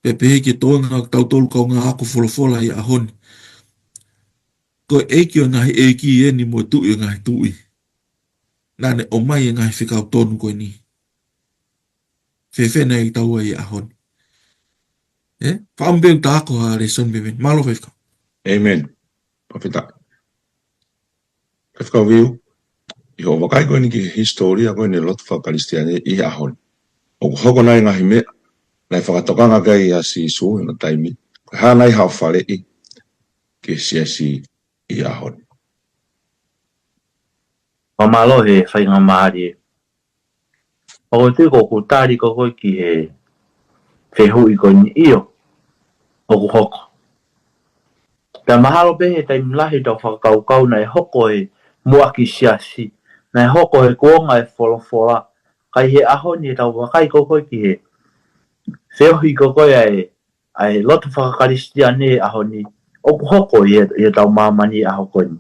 Pea pehē ki he toenga ʻo kitautolu kāinga ako folofola ʻi he ʻaho ni. Ko e ʻEiki ʻo e ngaahi ʻeiki eni mo e Tuʻi ʻo e ngaahi tuʻi. naʻa ne ʻomai e ngaahi fekau tonu ko eni. Fēfē nai ʻetau ʻi he ʻaho ni? ʻE? Fakaʻamu pē ʻoku ta ako ha lēsoni pē mei heni. Mālō Faifekau. ʻĒmeni. Fakafetaʻi. Faifekau Viu, ʻi hoʻo vakai ko eni ki he hisitōlia ko eni lotu fakakalisitiane ʻi he ʻaho ni, ʻoku hoko nai ngaahi meʻa naʻe fakatokanga ki ai ʻa Sīsū ʻi hono taimi, ko e hā nai haʻo faleʻi ki he siasi ʻi he ʻaho ni? Fakamālō he faingamālie. ʻOku ou tui ko ʻeku tali ko ē ki he fehuʻi ko eni, ʻio, ʻoku hoko. Pea mahalo pē he taimi lahi ʻetau fakakaukau naʻe hoko he muʻaki siasi, naʻe hoko he kuonga e folofola, ka ʻi he ʻaho ni ʻetau vakai ko ē ki he feohi ko ē ʻa e ʻa e lotu fakakalisitiane he ʻaho ni, ʻoku hoko ʻi he, ʻi hotau māmani he ʻaho ko eni.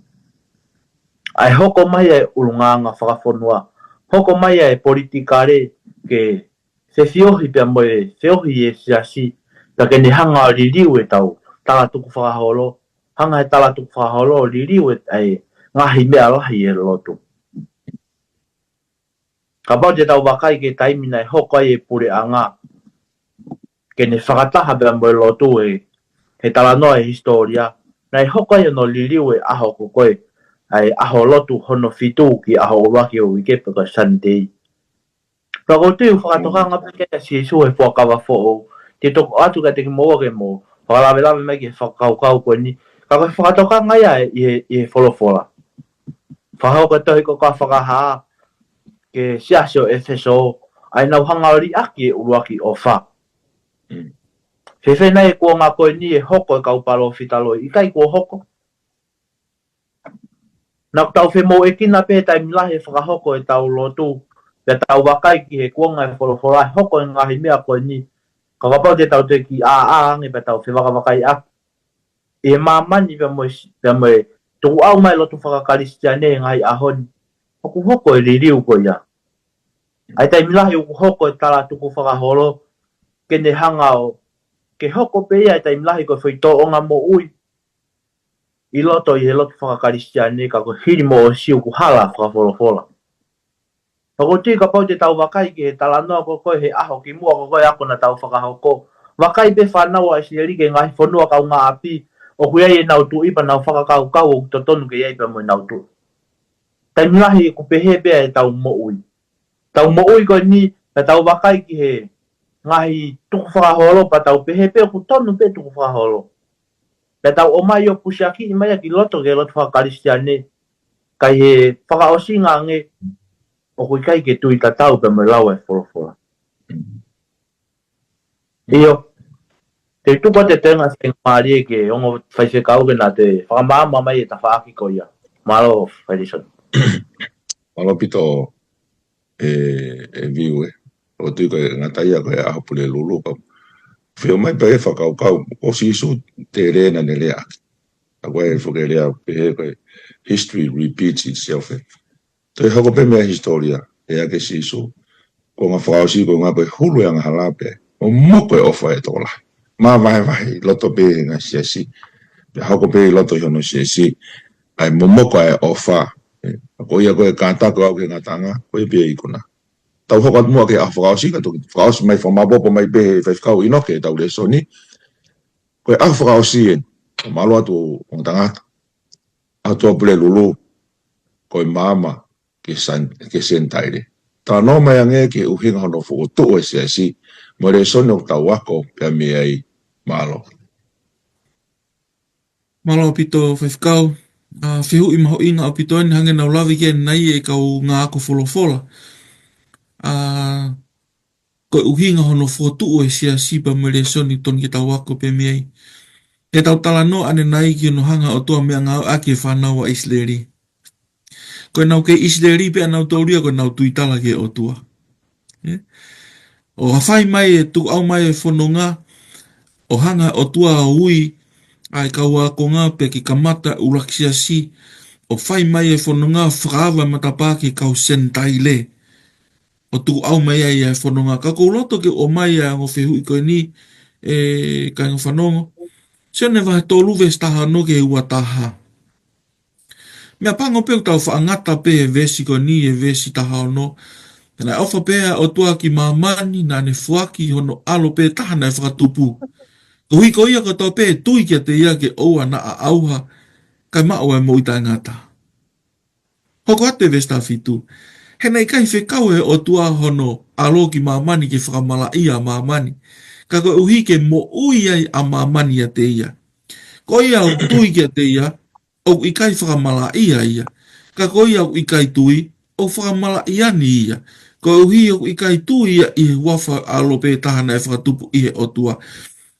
ʻA e hoko mai ʻa e ʻulungaanga fakafonua, hoko mai ʻa e politikale ke fefiohi pea mo e feohi e siasi, pea ke ne hanga ʻo liliu ʻetau tala tukufakaholo, hanga he tala tukufakaholo ʻo liliu e, ʻa e ngaahi meʻa lahi e lotu. Kapau te tau vakai ki he taimi naʻe hoko ai e puleʻanga ke ne fakataha pea mo e lotu he, he talanoa e hisitōlia, naʻe hoko ai hono liliu e ʻaho ko ē, ʻa e ʻaho lotu hono fitu ki he ʻaho ʻuluaki ʻo e uike pe ko e Sunday. Pea ʻoku ou tui ʻoku fakatokanga pē ki ai ʻa Sīsū he Fuakava Foʻou, te u toki ʻoatu kiate kimoua ke mou fakalavelave mai ki he fakakaukau ko eni, ka ko e fakatokanga ia ʻi he, ʻi he folofola. Fakahoko e tohi ko ē ʻa Fakahā ki he siasi ʻo ʻEfesō, ʻa ʻenau hanga ʻo liʻaki e ʻuluaki ʻofa. Mm. Fēfē nai e kuonga ko eni e hoko e kau palōfita loi, ʻikai kuo hoko? Naʻa tau femoʻuekina pē taimi lahi e fakahoko ʻetau lotu, pea tau vakai ki he kuonga e folofola e hoko e ngaahi meʻa ko eni, ka kapau te tau toe kiʻi ʻāʻā ange pea tau fevakavakai ʻaki ʻi he māmani pea mo e si-, pea mo e tukuʻau mai lotu fakakalisitiane he ngaahi ʻaho ni, ʻoku hoko e liliu ko ia. ʻA e taimi lahi ʻoku hoko e tala tukufakaholo ke ne hanga ʻo, ke hoko pē ia e taimi lahi ko e foʻi tōʻonga moʻui ʻi loto ʻi he lotu fakakalisitiane, ka ko e hili mo ʻosi ʻoku hala fakafolofola. Pea ʻoku ou tui kapau te tau vakai ki he talanoa ko ē he ʻaho kimuʻa ko ē ako naʻa tau fakahoko, vakai pē fānau ʻa ʻIsileli ki he ngaahi fonua kaungāʻapi ʻoku ʻi ai ʻenau tuʻi pea nau fakakaukau ʻoku totonu ke ʻi ai pea mo ʻenau tuʻi. Taimi lahi ʻoku pehē pē ʻetau moʻui. Tau moʻui ko eni, pea tau vakai ki he ngaahi tukufakaholo, pea tau pehē pē ʻoku tonu pē tukufakaholo. Pea tau ʻomai ʻo pusiakiʻi mai ia ki loto ki he lotu fakakalisitiane, ka ʻi he fakaʻosinga ange, ʻoku ʻikai ke tui tatau pea mo e lau e folofola. ʻIo, te u tuku atu e tenga faingamālie ki he ongo faifekau ke na toe fakamaama mai e tafaʻaki ko ia. Mālō, Faifekau. Mālō ʻaupito ē, ē Viu ē. ʻOku ou tui ko e ngata ia ko e ʻaho Pulelulu ka fio mai pē e fakakaukau ʻo Sīsū, tele naʻa ne lea ʻaki. ʻA ko e foʻi lea pehē ko e history repeats itself ē. Toe hoko pē meʻa hisitōlia, ʻe ʻa ke Sīsū, ko e ngaahi fakaʻosi ko e ngaahi ko e hulu e angahala pē, momoko e ʻofa e tokolahi. Māvahevahe ʻi loto pē he ngaahi siasi, pea hoko pē ʻi loto ʻi hono siasi, ʻa e momoko ʻa e ʻofa. ʻE, ko ia ko e kātaki ʻo aʻu ki he ngataʻanga, ko ia pē ikuna. Tau hoko atu muʻa ki he ʻaho fakaʻosi, ka toki fakaʻosi mai, fakamaopoopo mai pē he faifekau ʻInoke ʻetau lēsoni. Ko e ʻaho fakaʻosi eni, ʻo mālō atu ʻo ngataʻanga. ʻAho Pulelulu, ko e maama ki he Sen-, ki he Senitaile. Talanoa mai ange ki he ʻuhinga hono fokotuʻu e siasi, mo e lēsoni ʻoku tau ako pea mei ai. Mālō. Mālō ʻaupito Faifekau. ʻA, fehuʻi mahuʻinga ʻaupito eni, hangē naʻa ku lave ki ai ʻanenai e kau ngāue ako folofola. ʻA, ko e ʻuhinga hono fokotuʻu e siasi pea mo e lēsoni totonu ke tau ako pea mei ai. He tau talanoa ʻanenai ki hono hanga ʻe he ʻOtua ʻo meʻangāueʻaki e fānau ʻa ʻIsileli. Ko ʻenau kei ʻIsileli pē ʻanautolu ia ko ʻenau tuitala ki he ʻOtua. Ē? ʻO fai mai e tukuʻau mai e fononga, ʻo hanga ʻe he ʻOtua ʻo ui ʻa e kau ākonga pea ke kamata e ʻuluaki siasi, ʻo fai mai e fononga fakaava matapā ki he kau Senitaile. ʻO tukuʻau mai ai e fononga. Ka ʻoku ou loto ke ʻomai ʻa e ongo fehuʻi ko eni, ē, kāinga fanongo. Sione vahe tolu veesi taha ono ki he ua taha. Meʻapango pē ʻoku tau faʻa ngata pē he veesi ko eni, he veesi taha ono. Naʻe ʻofa pē ʻa e ʻOtua ki māmani, naʻa ne foaki hono ʻAlo pē taha naʻe fakatupu. Koeʻuhi ko ia kotoa pē ʻe tui kiate ia ke ʻoua naʻa ʻauha, kae maʻu ʻa e moʻui taʻengata. Hoko atu e veesi taha fitu. He naʻe ʻikai fekau ʻe he ʻOtua hono ʻAlo ki māmani ke fakamalaʻia ʻa māmani, ka koeʻuhi ke moʻui ai ʻa māmani ʻiate ia. Ko ia ʻoku tui kiate ia, ʻoku ʻikai fakamalaʻia ia. Ka ko ia ʻoku ʻikai tui, ʻoku fakamalaʻia ni ia, koeʻuhi ʻoku ʻikai tui ia ʻi he huafa ʻo e ʻAlo pē taha naʻe fakatupu ʻi he ʻOtua.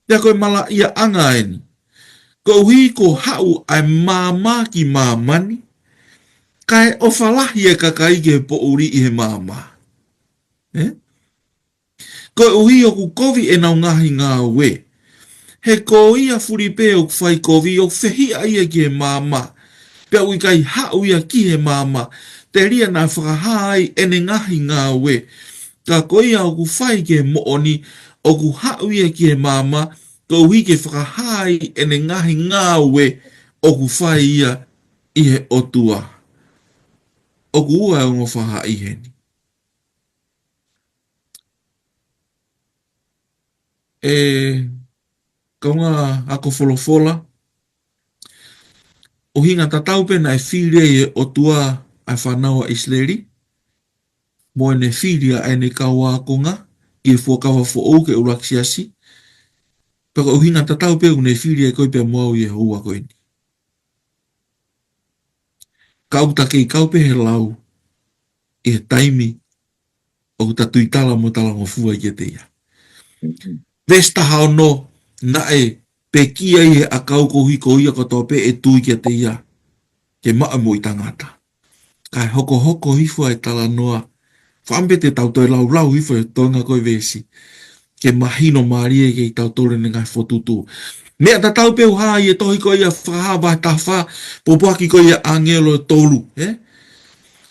Pea ko e malaʻiaʻanga eni. Koeʻuhi kuo haʻu ʻa e maama ki māmani, kae ʻofa lahi e kakai ki he poʻuli ʻi he maama. Ē? Koeʻuhi ʻoku kovi ʻenau ngaahi ngāue. He ko ia fuli pē ʻoku fai kovi ʻoku fehiʻa ia ki he maama. Pea ʻoku ʻikai haʻu ia ki he maama, telia naʻa fakahā ai ʻene ngaahi ngāue. Ka ko ia ʻoku fai ki he moʻoni, ʻoku haʻu ia ki he maama, koeʻuhi ke fakahā ai ʻene ngaahi ngāue ʻoku fai ia ʻi he ʻOtua. ʻOku ua e ongo faʻahi heni. ʻE kaungā ako folofola, ʻuhinga tatau pē naʻe fili ai ʻe he ʻOtua ʻa e fānau ʻa ʻIsileli, mo ʻene fili ʻa ʻene kau ākonga ki he Fuakava Foʻou ki he ʻuluaki siasi, pea ko e ʻuhinga tatau pē ʻoku ne fili ai koe pea mo au ʻi he houa ko eni. Ka ʻoku ta kei kau pē he lau ʻi he taimi ʻoku ta tuitala mo talangofua ai kiate ia. Veesi taha ono, naʻe pekia ʻi he ʻakau koeʻuhi ko ia kotoa pē ʻe tui kiate ia ke maʻu e moʻui taʻengata. Kae hokohoko hifo e talanoa. Fakaʻamu pē te tau toe laulau hifo e toenga ko e veesi, ke mahino mālie kiate kitautolu ʻene ngaahi fokotuʻutuʻu. Meʻa tatau pē ʻoku hā ʻi he tohi ko ia Fakahā vahe taha fā, pōpoaki ko ia ʻa e ʻāngelo ʻe tolu, ē?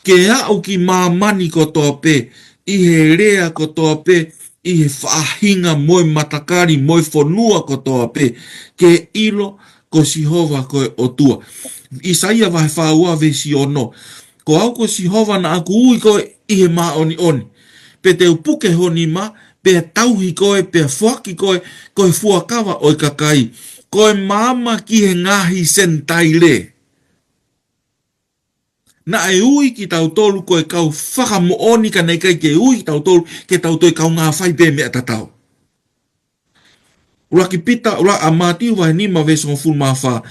Ke aʻu ki māmani kotoa pē, ʻi he lea kotoa pē, ʻi he faʻahinga mo e matakali mo e fonua kotoa pē, ke ʻilo ko Sihova ko e ʻOtua. ʻAisea vahe fā ua veesi ono. Ko au ko Sihova naʻa ku ui koe ʻi he māʻoniʻoni, pea te u puke ho nima, pea tauhi koe, pea foaki koe ko e fuakava ʻo e kakai, ko e maama ki he ngaahi Senitaile. Naʻe ui kitautolu ko e kau fakamoʻoni, ka naʻe ʻikai ke ui kitautolu ke tau toe kaungā fai pē meʻa tatau. ʻUluaki Pita, ʻuluaki ʻa Mātiu vahe nima veesi hongofulu mā fā.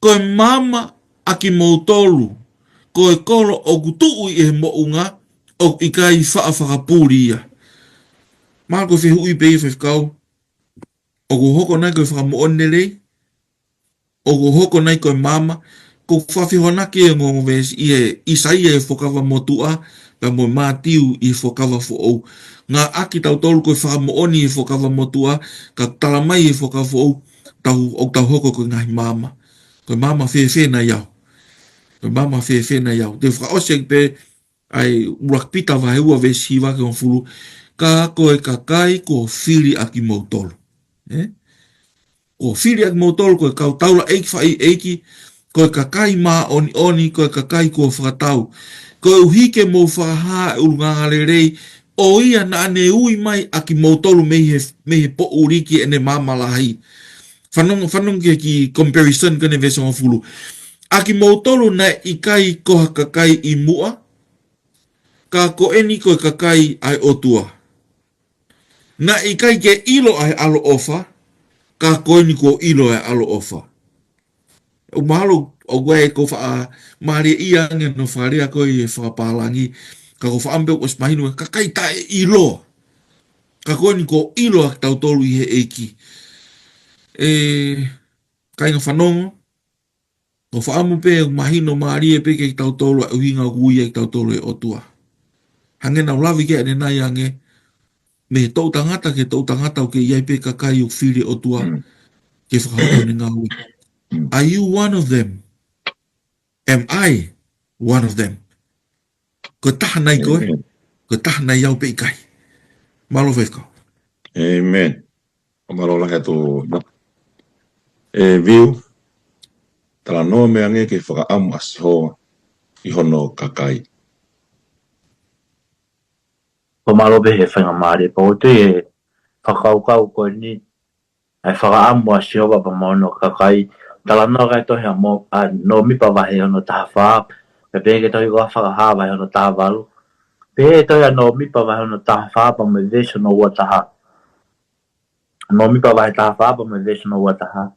Ko e maama ʻa kimoutolu, ko e kolo ʻoku tuʻu ʻi he moʻunga, ʻoku ʻikai faʻa fakapuli ia. Mālō ko e fehuʻi pē ia, Faifekau. ʻOku hoko nai ko e fakamoʻoni lelei? ʻOku hoko nai ko e maama? Ko e fakafehoanaki e ongo veesi ʻi he ʻAisea ʻi he Fuakava Motuʻa, pea mo Mātiu ʻi he Fuakava Foʻou. Ngāueʻaki ʻe tautolu ko e fakamoʻoni ʻi he Fuakava Motuʻa, ka tala mai ʻi he Fuakava Foʻou, tau, ʻoku tau hoko ko e ngaahi maama. Ko e maama fēfē nai au? Ko e maama fēfē nai au? Te u fakaʻosi ʻaki pē ʻa e ʻuluaki Pita vahe ua veesi hiva ki he hongofulu. Ka ko e kakai kuo fili ʻa kimoutolu. Ē? Kuo fili ʻa kimoutolu ko e kau taulaʻeiki fakaʻeiʻeiki, ko e kakai māʻoniʻoni, ko e kakai kuo fakatau, koeʻuhi ke mou fakahā e ʻulungaanga lelei ʻo ia naʻa ne ui mai ʻa kimoutolu mei he, mei he poʻuli ki heʻene maama lahi. Fanongo, fanongo ki he kiʻi comparison ko eni veesi hongofulu. ʻA kimoutolu naʻe ʻikai ko ha kakai ʻi muʻa, ka ko eni ko e kakai ʻa e ʻOtua. Naʻe ʻikai ke ʻilo ʻa e ʻaloʻofa, ka ko eni kuo ʻilo ʻa e ʻaloʻofa. ʻOku mahalo ʻoku ʻi ai e ko e faʻa mālie ia ange hono fakalea ko ē ʻi he fakapālangi, ka ʻoku ou fakaʻamu pē ʻoku ʻosi mahino, kakai taʻeʻilo. Ka ko eni kuo ʻilo ʻa kitautolu ʻi he ʻEiki. ʻE kāinga fanongo, ʻoku ou fakaʻamu pē ʻoku mahino mālie pē kiate kitautolu ʻa e ʻuhinga ʻoku ui ai kitautolu ʻe he ʻOtua. Hangē naʻa ku lave ki ai ʻanenai ange, mei he toʻu tangata ki he toʻu tangata ʻoku kei ʻi ai pē kakai ʻoku fili e ʻOtua, mm, ke fakahoko ʻene ngāue. Mm. Are you one of them? Am I one of them? Ko e taha nai koe? Amen. Ko e taha nai au pe ʻikai? Mālō Faifekau. Amen. ʻO mālō lahi atu. ʻE Viu, talanoa mai ange ki he fakaʻamu ʻa Sihova. ʻi hono kakai. Ko mālō pē he faingamālie pau te fakakaukau ko eni, ʻa e fakaʻamu ʻa Sihova pea mo hono kakai. Talanoa ki he tohi ʻa Mo-, ʻa Nōmipa vahe hono taha fā, pea pehē ki he tohi ko ia Fakahā vahe hono taha valu. Pehē ki he tohi ʻa Nōmipa vahe hono taha fā pea mo e veesi hono ua taha. Nōmipa vahe taha fā pea mo e veesi hono ua taha.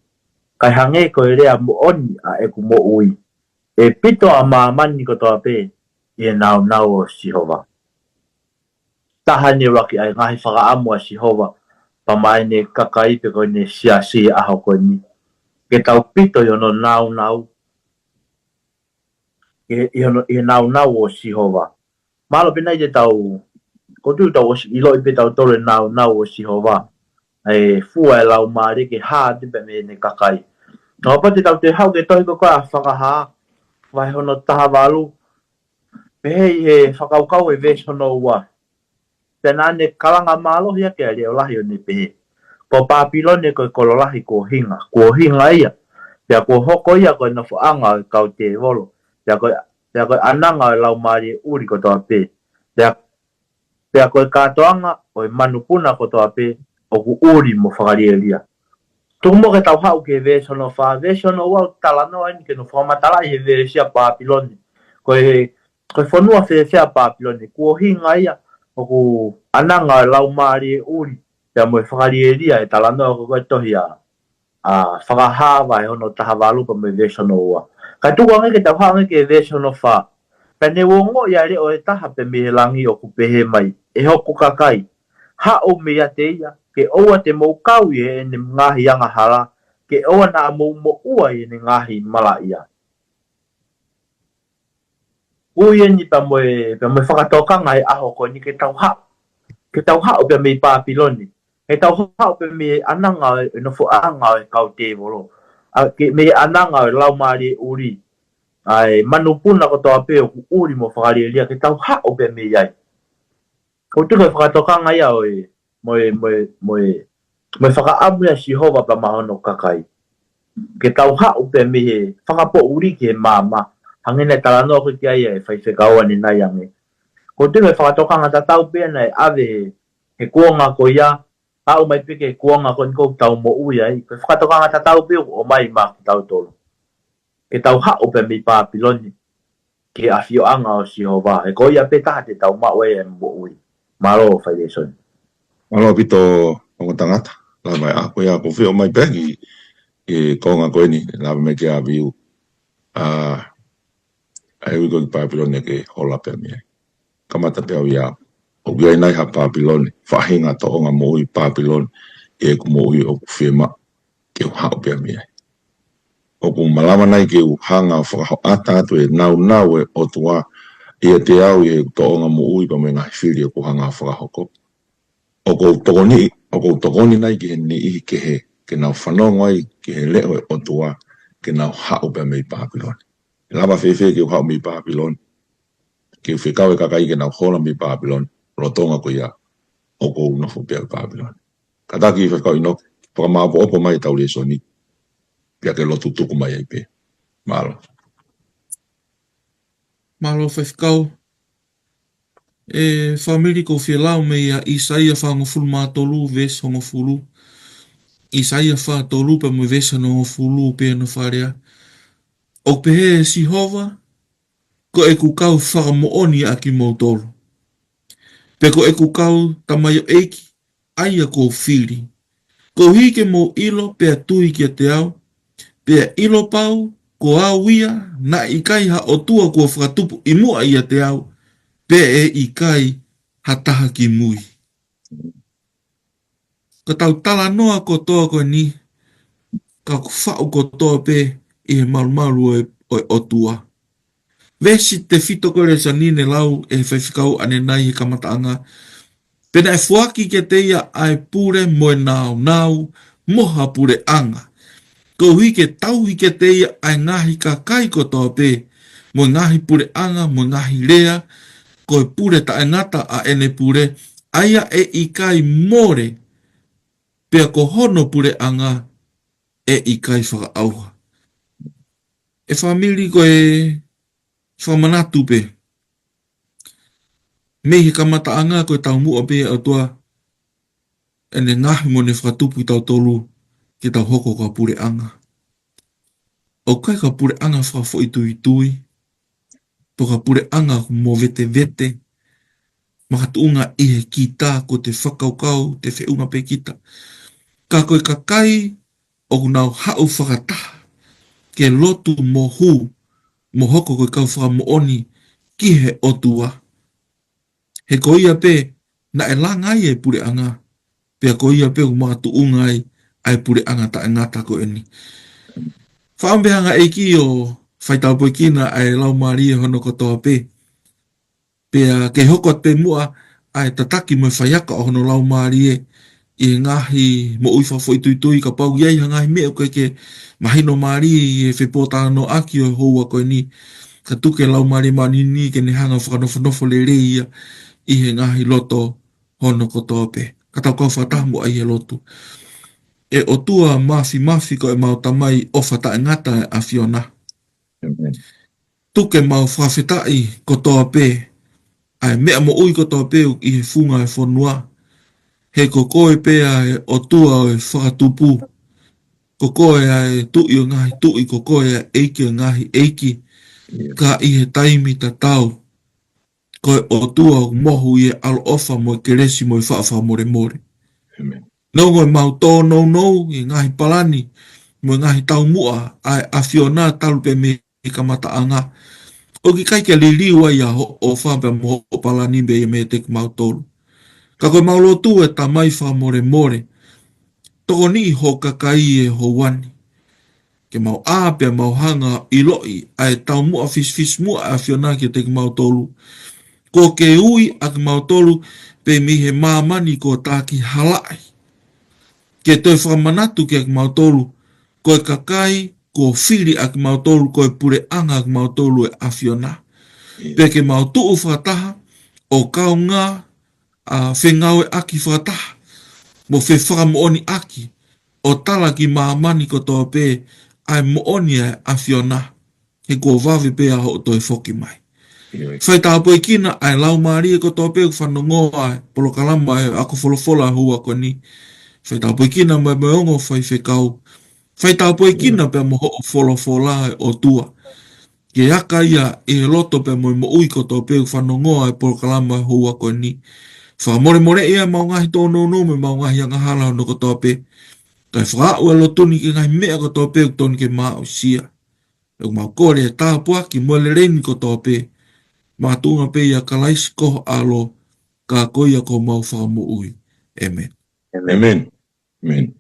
Kae hangē ko e lea moʻoni ʻa ʻeku moʻui, ʻe pito ʻa māmani kotoa pē ʻi he nāunau ʻo Sihova. Taha eni ʻuluaki ʻa e ngaahi fakaʻamu ʻa Sihova pea mo ʻene kakai pe ko ʻene siasi he ʻaho ko eni, ke tau pito ʻi hono nāunau, ʻi, ʻi hono, ʻi he nāunau ʻo Sihova. Mālō pē nai te tau, ko tu tau ʻosi ʻiloʻi pē tautolu e nāunau ʻo Sihova, ʻa e fua e laumālie ke hā atu pē mei heʻene kakai. Kapau te tau toe haʻu ki he tohi ko ia Fakahā vahe hono taha valu, pehē ʻi he fakakaukau ʻi he veesi hono ua. Pea naʻa ne kalanga mālohi ʻaki ʻa e leʻo lahi ʻo ne pehē, Ko Pāpilone ko e kolo lahi kuo hinga, kuo hinga ia, pea kuo hoko ia ko e nofoʻanga ʻo e kau tēvolo, pea ko e, pea ko e ʻananga ʻo e laumālie ʻuli kotoa pē, pea, pea ko e kātoanga ʻo e manupuna kotoa pē ʻoku ʻuli mo fakalielia. Tuku muʻa ke tau haʻu ki he veesi hono fā, veesi hono ua ʻoku talanoa eni ke ne fakamatalaʻi he veesi ʻa Pāpilone. Ko e, ko e fonua fēfē ʻa Pāpilone? Kuo hinga ia, ʻoku ʻananga ʻo e laumālie ʻuli pea mo e fakalielia ʻa e talanoa ko ia ʻi he tohi ʻa, ʻa Fakahā vahe hono taha valu pea mo e veesi hono ua. Kae tuku ange ke tau haʻu ange ki he veesi hono fā. Pea ne u ongoʻi ʻa e leʻo ʻe taha pē mei he langi ʻoku pehē mai, ʻE hoku kakai, haʻu meiate ia, ke ʻoua te mou kau ʻi heʻene ngaahi angahala, ke ʻoua naʻa mou moʻua ʻi heʻene ngaahi malaʻia. Ui eni pea mo e, pea mo e fakatokanga he ʻaho ko eni ke tau haʻu, ke tau haʻu pē mei Pāpilone, ke tau haʻu pē mei he ʻananga ʻo e nofoʻanga ʻo e kau tēvolo, ʻa, ke mei he ʻananga ʻo e laumālie ʻuli, ʻa e manupuna kotoa pē ʻoku ʻuli mo fakalielia, ke tau haʻu pē mei ai. Ko e tuku e fakatokanga ia ʻo e, mo e, mo e, mo e, mo e fakaʻamu ia ʻa Sihova pea mo hono kakai, ke tau haʻu pē mei he fakapoʻuli ki he maama, hangē naʻe talanoa ko ia ki ai ʻa e faifekau ʻanenai ange. Ko e tuku e fakatokanga tatau pē ia naʻe ʻave he, he kuonga ko ia, aʻu mai pē ki he kuonga ko eni ʻoku tau moʻui ai. Ko e fakatokanga tatau pē ʻoku ʻomai maʻa kitautolu, ke tau haʻu pē mei Pāpilone ki he ʻafioʻanga ʻo Sihova, he ko ia pē taha te tau maʻu ai e moʻui. Mālō failēsoni. Mālō ʻaupito ongo tangata. Lava mai ʻa ko ia ʻoku ou fie ʻomai pē ki he konga ko eni, lava mai ki he ʻaviu. ʻA, ʻa e ui ko ē ki Pāpilone ke hola pē mei ai. Kamata pē au ia. ʻOku ʻi ai nai ha Pāpilone, faʻahinga tōʻonga moʻui Pāpilone ʻi heʻeku moʻui ʻoku fiemaʻu ke u haʻu pē mei ai? ʻOku malava nai ke u hanga ʻo fakahoʻata atu e nāunau ʻo e ʻOtua ʻiate au ʻi heʻeku tōʻonga moʻui pea mo e ngaahi fili ʻoku ou hanga ʻo fakahoko? ʻOku ou tokoni, ʻoku ou tokoni nai ki he niʻihi kehe ke nau fanongo ai ki he leʻo ʻo e ʻOtua ke nau haʻu pē mei Pāpilone? ʻE lava fēfē ke u haʻu mei Pāpilone, ke u fekau e kakai ke nau hola mei Pāpilone, lolotonga ko ia ʻoku ou nofo pē au ʻi Pāpilone? Kātaki Faifekau ʻInoke, fakamāʻopoʻopo mai ʻetau lēsoni, pea ke lotu tuku mai ai pē. Mālō. Mālō Faifekau. ʻE fāmili, ʻoku ou fie lau mei ia ʻa ʻĪsaia fāngofulu mā tolu, veesi hongofulu. ʻĪsaia fā tolu pea mo e veesi hongofulu, pehē hono fakalea: ʻOku pehē ʻe Sihova, ko ʻeku kau fakamoʻoni ʻa kimoutolu, pe ko ʻeku kau tamaioʻeiki, ʻa ia kuo u fili, koeʻuhi ke mou ʻilo pea tui kiate au, pea ʻilo pau ko au ia, naʻe ʻikai ha ʻotua kuo fakatupu ʻi muʻa ʻiate au, pea ʻe ʻikai ha taha kimui. Ko ʻetau talanoa kotoa ko eni, ka ʻoku faʻu kotoa pē ʻi he malumalu ʻo e, ʻo e ʻOtua. Veesi tefito ko e lēsoni ne lau ʻe he Faifekau ʻanenai he kamataʻanga: Pea naʻe foaki kiate ia ʻa e pule mo e nāunau mo ha puleʻanga, koeʻuhi ke tauhi kiate ia ʻa e ngaahi kakai kotoa pē, mo e ngaahi puleʻanga, mo e ngaahi lea, ko e pule taʻengata ʻa ʻene pule, ʻa ia ʻe ʻikai mole, pea ko hono puleʻanga ʻe ʻikai fakaʻauha. ʻE fāmili, ko e fakamanatu pē. Mei he kamataʻanga ko e taumuʻa pē ʻa e ʻOtua ʻene ngaohi mo ʻene fakatupu kitautolu ke tau hoko ko ha puleʻanga. ʻOku ʻikai ko ha puleʻanga fakafoʻituitui, pe ko ha puleʻanga ʻoku movetevete, makatuʻunga ʻi he kita ko e fakakaukau, te feʻunga pē kita. Ka ko e kakai ʻoku nau haʻu fakataha ke lotu mo hū, mo hoko ko e kau fakamoʻoni ki he ʻOtua. He ko ia pē naʻe langa ai e puleʻanga, pea ko ia pē ʻoku makatuʻunga ai ʻa e puleʻanga taʻengata ko eni. Fakaʻamu pē ʻa e ʻEiki ʻo faitāpuekina ʻa e laumālie hono kotoa pē. Pea ke hoko atu pē muʻa ʻa e tataki mo e faiako ʻo hono laumālie ʻi he ngaahi moʻui fakafoʻituitui, kapau ʻoku ʻi ai ha ngaahi meʻa ʻoku ʻikai ke mahino mālie ʻi he fepōtalanoaʻaki ʻo e houa ko eni, ka tuku e Laumālie Māʻoniʻoni ke ne hanga ʻo fakanofonofo lelei ia ʻi he ngaahi loto hono kotoa pē. Ka tau kau fakataha muʻa ʻi he lotu. ʻE ʻOtua Māfimafi, ko ʻemau Tamai ʻofa taʻengata ʻa e ʻAfiona. Amen. Tuku ke mau fakafetaʻi kotoa pē ʻa e meʻa moʻui kotoa pē ʻi he funga ʻo e fonua. He ko koe pē ʻa e ʻOtua ʻo e fakatupu. Ko koe ʻa e Tuʻi ʻo e ngaahi tuʻi, ko koe ʻa e ʻEiki ʻo e ngaahi ʻeiki. Yes. Ka ʻi he taimi tatau, ko e ʻOtua ʻoku mohu ʻi he ʻaloʻofa mo e kelesi mo e faʻa fakamolemole. Amen. Neongo ʻemau tōnounou ʻi he ngaahi palani mo e ngaahi taumuʻa ʻa e ʻAfiona talu pē mei he kamataʻanga, ʻoku ʻikai ke liliu ai ʻa hoʻo ʻofa pea mo hoʻo palani pea meiate kimautolu. Ka ko ʻemau lotu, ʻe Tamai, fakamolemole, tokoniʻi ho kakai he houa ni. Ke mau ʻā pea mau hanga ʻo ʻiloʻi ʻa e taumuʻa fisifisimuʻa ʻa e ʻAfiona kiate kimautolu. Kuo ke ui ʻa kimautolu pē mei he māmani kuo taki halaʻi, ke toe fakamanatu kiate kimautolu ko e kakai kuo fili ʻa kimautolu, ko e puleʻanga ʻa kimautolu ʻo e ʻAfiona. Pea ke mau tuʻu fakataha ʻo kaungā ʻa fengāueʻaki fakataha mo fefakamoʻoniʻaki, ʻo tala ki māmani kotoa pē ʻa e moʻoni ʻa e ʻAfiona, he kuo vave pē ʻa hoʻo toe foki mai. Faitāpuekina ʻa e laumālie kotoa pē ʻoku fanongo ʻa e polokalama ʻa e ako folofola ʻa e houa ko eni. Faitāpuekina mai mo e ongo faifekau. Faitāpuekina pea mo hoʻo folofola, ʻe ʻOtua, ke aka ia ʻi he loto pea mo e moʻui kotoa pē ʻoku fanongo ʻa e polokalama ʻa e houa ko eni. Fakamolemoleʻi ʻemau ngaahi tōnounou mo ʻemau ngaahi angahala hono kotoa pē, kae fakaaʻu e lotu ni ki he ngaahi meʻa kotoa pē ʻoku tonu ke mau aʻusia. ʻOku mau kole e tāpuaki mo e lelei ni kotoa pē, makatuʻunga pē ʻia Kalaisi ko ho ʻAlo, ka ko ia ko homau Fakamoʻui. Amen. Amen. Amen.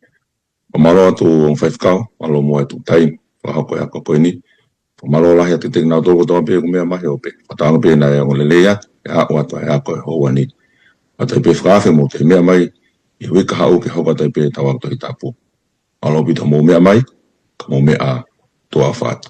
Fakamālō atu ongo faifekau, mālō muʻa e tuku taimi fakahoko e ako ko eni. Fakamālō lahi atu kiate kinautolu kotoa pē ʻoku meʻa mai he ope. Fakatauange pē naʻe ongo lelei ʻa e ako ʻa e houa ni. Pea ʻoatu ai pē fakaafe mo toe meʻa mai ʻi he uike kahaʻu ke hoko atu ai pē ʻetau ako Tohi Tapu. Mālō ʻaupito hoʻomou meʻa mai, ka mou meʻa tuʻa ʻofa atu.